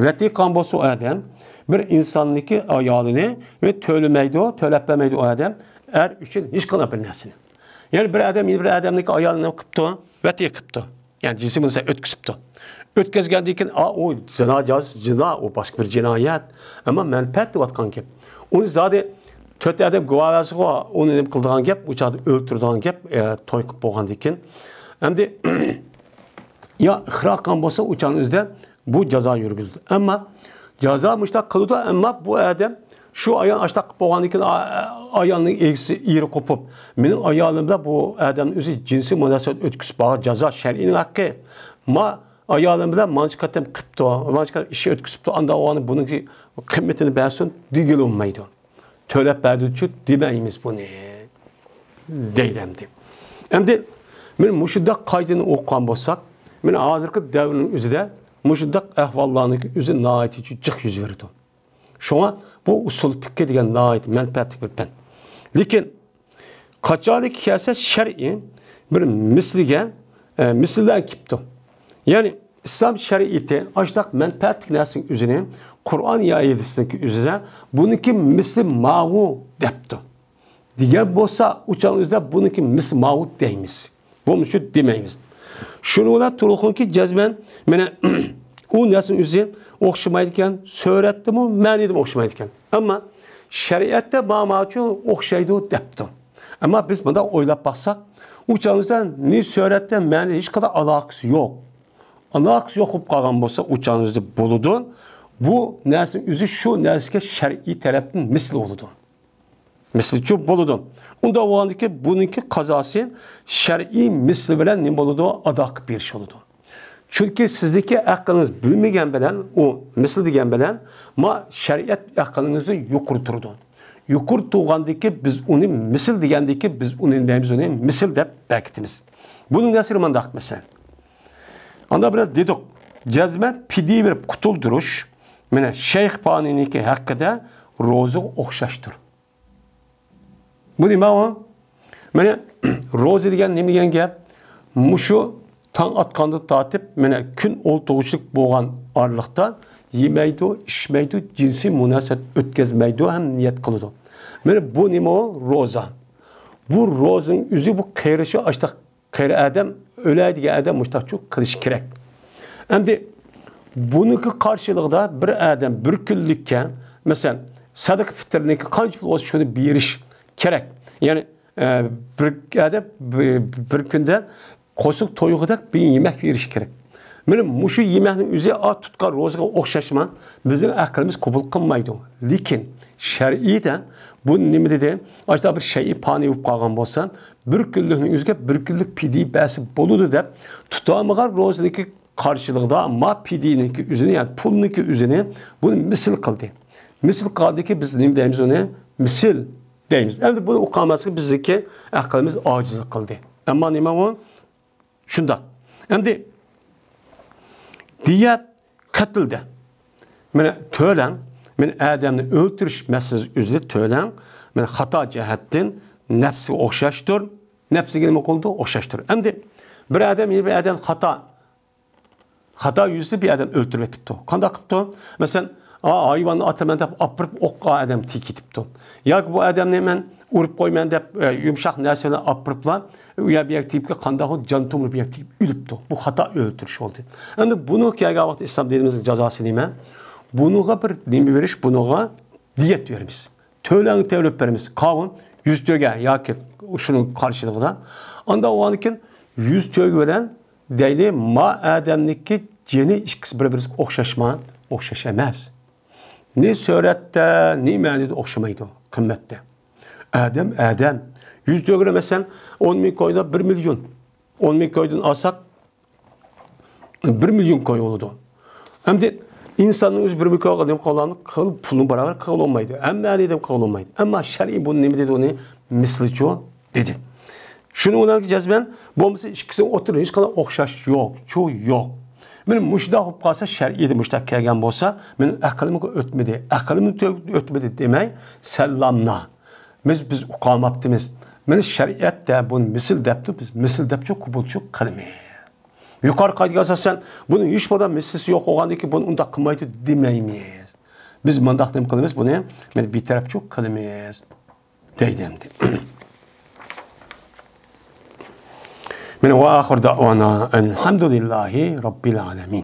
ۋەتى قىلغان بولسا ئۇ ئادەم بىر ئىنساننىڭكى ئايالىنى ۋە تۆلىمەيدۇ، تۆلەپ بەرمەيدۇ ئۇ ئادەم ئەر ئۈچۈن ھېچقانداق بىر نەرسىنى. يەنى بىر ئادەم يەنە بىر ئادەمنىڭكى ئايالىنى نېمە قىپتۇ؟ ۋەتى قىپتۇ. يەنى جىنسىي مۇناسىۋەت ئۆتكۈزۈپتۇ. ئۆتكۈزگەندىن كېيىن، ئا، ئۇ زىنا جازا، زىنا، ئۇ باشقا بىر جىنايەت. ئەمما مەنپەئەت دەۋاتقان گەپ. ئۇنى زادى تۆت ئادەم گۇۋاھ بەرسىغۇ، ئۇنى نېمە قىلىدىغان گەپ، ئۇ چاغدا ئۆلتۈرىدىغان گەپ، ئە، توي قىلىپ بولغاندىن كېيىن. ئەمدى يا ئىقرار قىلغان بولسا، ئۇ چاغنىڭ ئۆزىدە بۇ جازا يۈرگۈزۈلىدۇ. ئەمما جازا مۇشتاق قىلىدۇ، ئەمما بۇ ئادەم شۇ ئايال ئاشتاق قىلىپ بولغاندىن كېيىن، ئا-، ئا-، ئايالنىڭ ئىگىسى ئېرى قوپۇپ، مېنىڭ ئايالىم بىلەن بۇ ئادەمنىڭ ئۆزى جىنسىي مۇناسىۋەت ئۆتكۈزۈپ بارغان جازا شەرئىنىڭ ھەققى. ما ئايالىم بىلەن مانچە قېتىم قىپتۇ، مانچە قېتىم ئىش ئۆتكۈزۈپتۇ، ئاندا ئۇنى بۇنىڭكى قىممىتىنى بەرسۇن دېگىلى بولمايدۇ. تۆلەپ بەردىچۇ دېمەيمىز بۇنى. دەيدۇ ئەمدى. ئەمدى مانا مۇشۇنداق قائىدىنى ئوقۇغان بولساق، مانا ھازىرقى دەۋرنىڭ ئۆزىدە مۇشۇنداق ئەھۋاللارنىڭ ئۆزى ناھايىتى جىق يۈز بېرىدۇ. شۇڭا بۇ ئۇسۇل پىقھى دېگەن ناھايىتى مەنپەئەتلىك بىر پەن. لېكىن قاچانكى كەلسە شەرئى بىر مىسلىگە، ئە، مىسلىدە كېپتۇ. يەنى ئىسلام شەرىئىتى ئاشتاق مەنپەئەتلىك نەرسىنىڭ ئۆزىنى قۇرئان يا ھەدىستىكى ئۆزىدە بۇنىڭكى مىسلى ماۋۇ دەپتۇ. دېگەن بولسا، ئۇ چاغنىڭ ئۆزىدە بۇنىڭكى مىسلى ماۋۇ دەيمىز. بولمىسا دېمەيمىز. شۇنىڭ بىلەن تۇرۇلغىنكى جەزمەن، مانا، ئۇ نەرسىنىڭ ئۆزى ئوخشىمايدىكەن، سۈرەتتىمۇ، مەنىدىمۇ ئوخشىمايدىكەن. ئەمما شەرىئەتتە مانا مانا ئۈچۈن ئوخشايدۇ دەپتۇ. ئەمما بىز مۇنداق ئويلاپ باقساق، ئۇ چاغىمىزدا نى سۈرەتتە مەنىدە ھېچقانداق ئالاقىسى يوق. ئالاقىسى يوق بولۇپ قالغان بولسا، ئۇ چاغىمىزدا بولىدۇ. بۇ نەرسىنىڭ ئۆزى شۇ نەرسىگە شەرئىي تەرەپتىن مىسلى بولىدۇ. مىسلىچۇ بولىدۇ. ئۇنداق بولغاندىكىن بۇنىڭكى قازاسى شەرئىي مىسلى بىلەن نېمە بولىدۇ؟ ئادا قىلىپ بېرىش بولىدۇ. چۈنكى سىزدىكى ئەقلىڭىز بىلمىگەن بىلەن، ئۇ مىسىل دېگەن بىلەن، ما شەرىئەت ئەقلىڭىزنى يۇقىرى تۇرىدۇ. يۇقىرى تۇرغاندىكى بىز ئۇنى مىسىل دېگەندىكى بىز ئۇنى نېمە دەيمىز؟ ئۇنى مىسىل دەپ بەكىتىمىز. بۇنىڭ نەسرى مانداق مەسىلەن. ئاندا بىر دېدۇق، جەزمەن پىدىيە بېرىپ قۇتۇلدۇرۇش، مانا شەيخ پانىنىڭكى ھەققىدە روزىغا ئوخشاشتۇر. بۇ نېمە ئۇ؟ مانا، روزا دېگەن نېمە دېگەن گەپ؟ مۇشۇ تاڭ ئاتقاندىن تارتىپ، مانا، كۈن ئولتۇرغۇچىلىك بولغان ئارىلىقتا يېمەيدۇ، ئىچمەيدۇ، جىنسىي مۇناسىۋەت ئۆتكۈزمەيدۇ ھەم نىيەت قىلىدۇ. مانا بۇ نېمە ئۇ؟ روزا. بۇ روزىنىڭ ئۆزى بۇ قېرىشى ئاشتاق قېرى ئادەم، ئۆلەي دېگەن ئادەم مۇشتاقچۇ قىلىشى كېرەك. ئەمدى بۇنىڭكى قارشىلىقىدا بىر ئادەم بىر كۈنلۈككە، مەسىلەن، سەدىقە فىتىرنىڭكى قانچە پۇل بولسا شۇنى بېرىش كېرەك. يەنى، ئە، بىر ئادەم بىر، بىر كۈندە قورساق تويغۇدەك بىر يېمەك بېرىش كېرەك. مانا مۇشۇ يېمەكنىڭ ئۆزى، ئا، تۇتقان روزىغا ئوخشاشما، بىزنىڭ ئەقلىمىز قوبۇل قىلمايدۇ. لېكىن شەرئىيدە بۇ نېمە دېدى؟ ئاشۇنداق بىر شەيئى پانىي بولۇپ قالغان بولسا، بىر كۈنلۈكنىڭ ئۆزىگە بىر كۈنلۈك پىدىيە بەرسە بولىدۇ دەپ، تۇتالمىغان روزىنىڭكى قارشىلىقىدا ما پىدىيىنىڭكى ئۆزىنى، يەنى پۇلنىڭكى ئۆزىنى بۇنى مىسىل قىلدى. مىسىل قىلغاندىكى بىز نېمە دەيمىز ئۇنى؟ مىسىل دەيمىز. ئەمدى بۇنى ئۇقالماسلىق بىزنىڭكى ئەقلىمىز ئاجىزلىق قىلدى. ئەمما نېمە ئۇ؟ شۇنداق. ئەمدى دىيەت قەتلدە، مانا، تۆلەڭ، مانا، ئادەمنى ئۆلتۈرۈش مەسىلىسى ئۆزىدە تۆلەڭ، مانا، خاتا جەھەتتىن نەپسىگە ئوخشاشتۇر. نەپسىگە نېمە قىلىدۇ؟ ئوخشاشتۇر. ئەمدى بىر ئادەم يەنە بىر ئادەم خاتا، خاتا يۈزىسى بىر ئادەم ئۆلتۈرۈپ ئېتىپتۇ. قانداق قىپتۇ؟ مەسىلەن، ئا، ھايۋاننى ئاتىمەن دەپ ئاپىرىپ ئوققا ئادەم تېگىتىپتۇ. ياكى بۇ ئادەمنى مەن ئۇرۇپ قويىمەن دەپ، ئە، يۇمشاق نەرسىنى ئاپىرىپلا، ئۇ يەر بۇ يەر تېگىپ قانداق جان تومۇر بۇ يەر تېگىپ ئۆلۈپتۇ. بۇ خاتا ئۆلتۈرۈش بولدى. ئەمدى بۇنى كەلگەن ۋاقىتتا ئىسلام دىنىمىزنىڭ جازاسى نېمە؟ بۇنىڭغا بىر نېمە بېرىش، بۇنىڭغا دىيەت بېرىمىز. تۆلەڭ تۆلەپ بېرىمىز. قاۋۇن يۈز تۆگە ياكى شۇنىڭ قارشىلىقىدا. ئانداق بولغاندىكىن يۈز تۆگە بىلەن دەيلى، ما ئادەمنىڭكى جېنى ئىككىسى بىر-بىرىگە ئوخشاشما؟ ئوخشاش ئەمەس. نى سۈرەتتە، نى مەنىدە ئوخشىمايدۇ قىممەتتە. ئادەم، ئادەم. يۈز تۆگىنى مەسىلەن، ئون مىڭ كويدا بىر مىليون. ئون مىڭ كويدىن ئالساق، بىر مىليون كوي بولىدۇ. ئەمدى ئىنساننىڭ ئۆزى بىر مىليون كويغا نېمە قىلغان، قىل پۇلنى باراۋەر قىلغىلى بولمايدۇ. ھەممە ئادەم قىلغىلى بولمايدۇ. ئەمما شەرئىي بۇنى نېمە دېدى ئۇنى؟ مىسلىچۇ دېدى. شۇنىڭ بىلەن جەزمەن، بولمىسا ئىككىسىنىڭ ئوتتۇرىدا ھېچقانداق ئوخشاش يوق، چۇ يوق. مانا مۇشۇنداق بولۇپ قالسا، شەرئىيدە مۇشۇنداق كەلگەن بولسا، مېنىڭ ئەقلىمگە ئۆتمىدى، ئەقلىمنى تۆ-، ئۆتمىدى دېمەي، سەللامنا. بىز، بىز ئۇقالماپتىمىز. مانا شەرىئەتتە بۇنى مىسىل دەپتۇ، بىز مىسىل دەپچۇ، قوبۇلچۇ قىلىمىز. يۇقىرى قائىدىگە ئاساسەن، بۇنىڭ ھېچ بىر مىسلىسى يوق بولغاندىكىن بۇنى ئۇنداق قىلمايدۇ دېمەيمىز. بىز مۇنداق نېمە قىلىمىز؟ بۇنى مانا بىتەرەپچۇ قىلىمىز. دەيدۇ ئەمدى. مانا، ۋە ئاخىر دەئۋانا ئەلھەمدۇلىللاھى رەببىل ئالەمىن.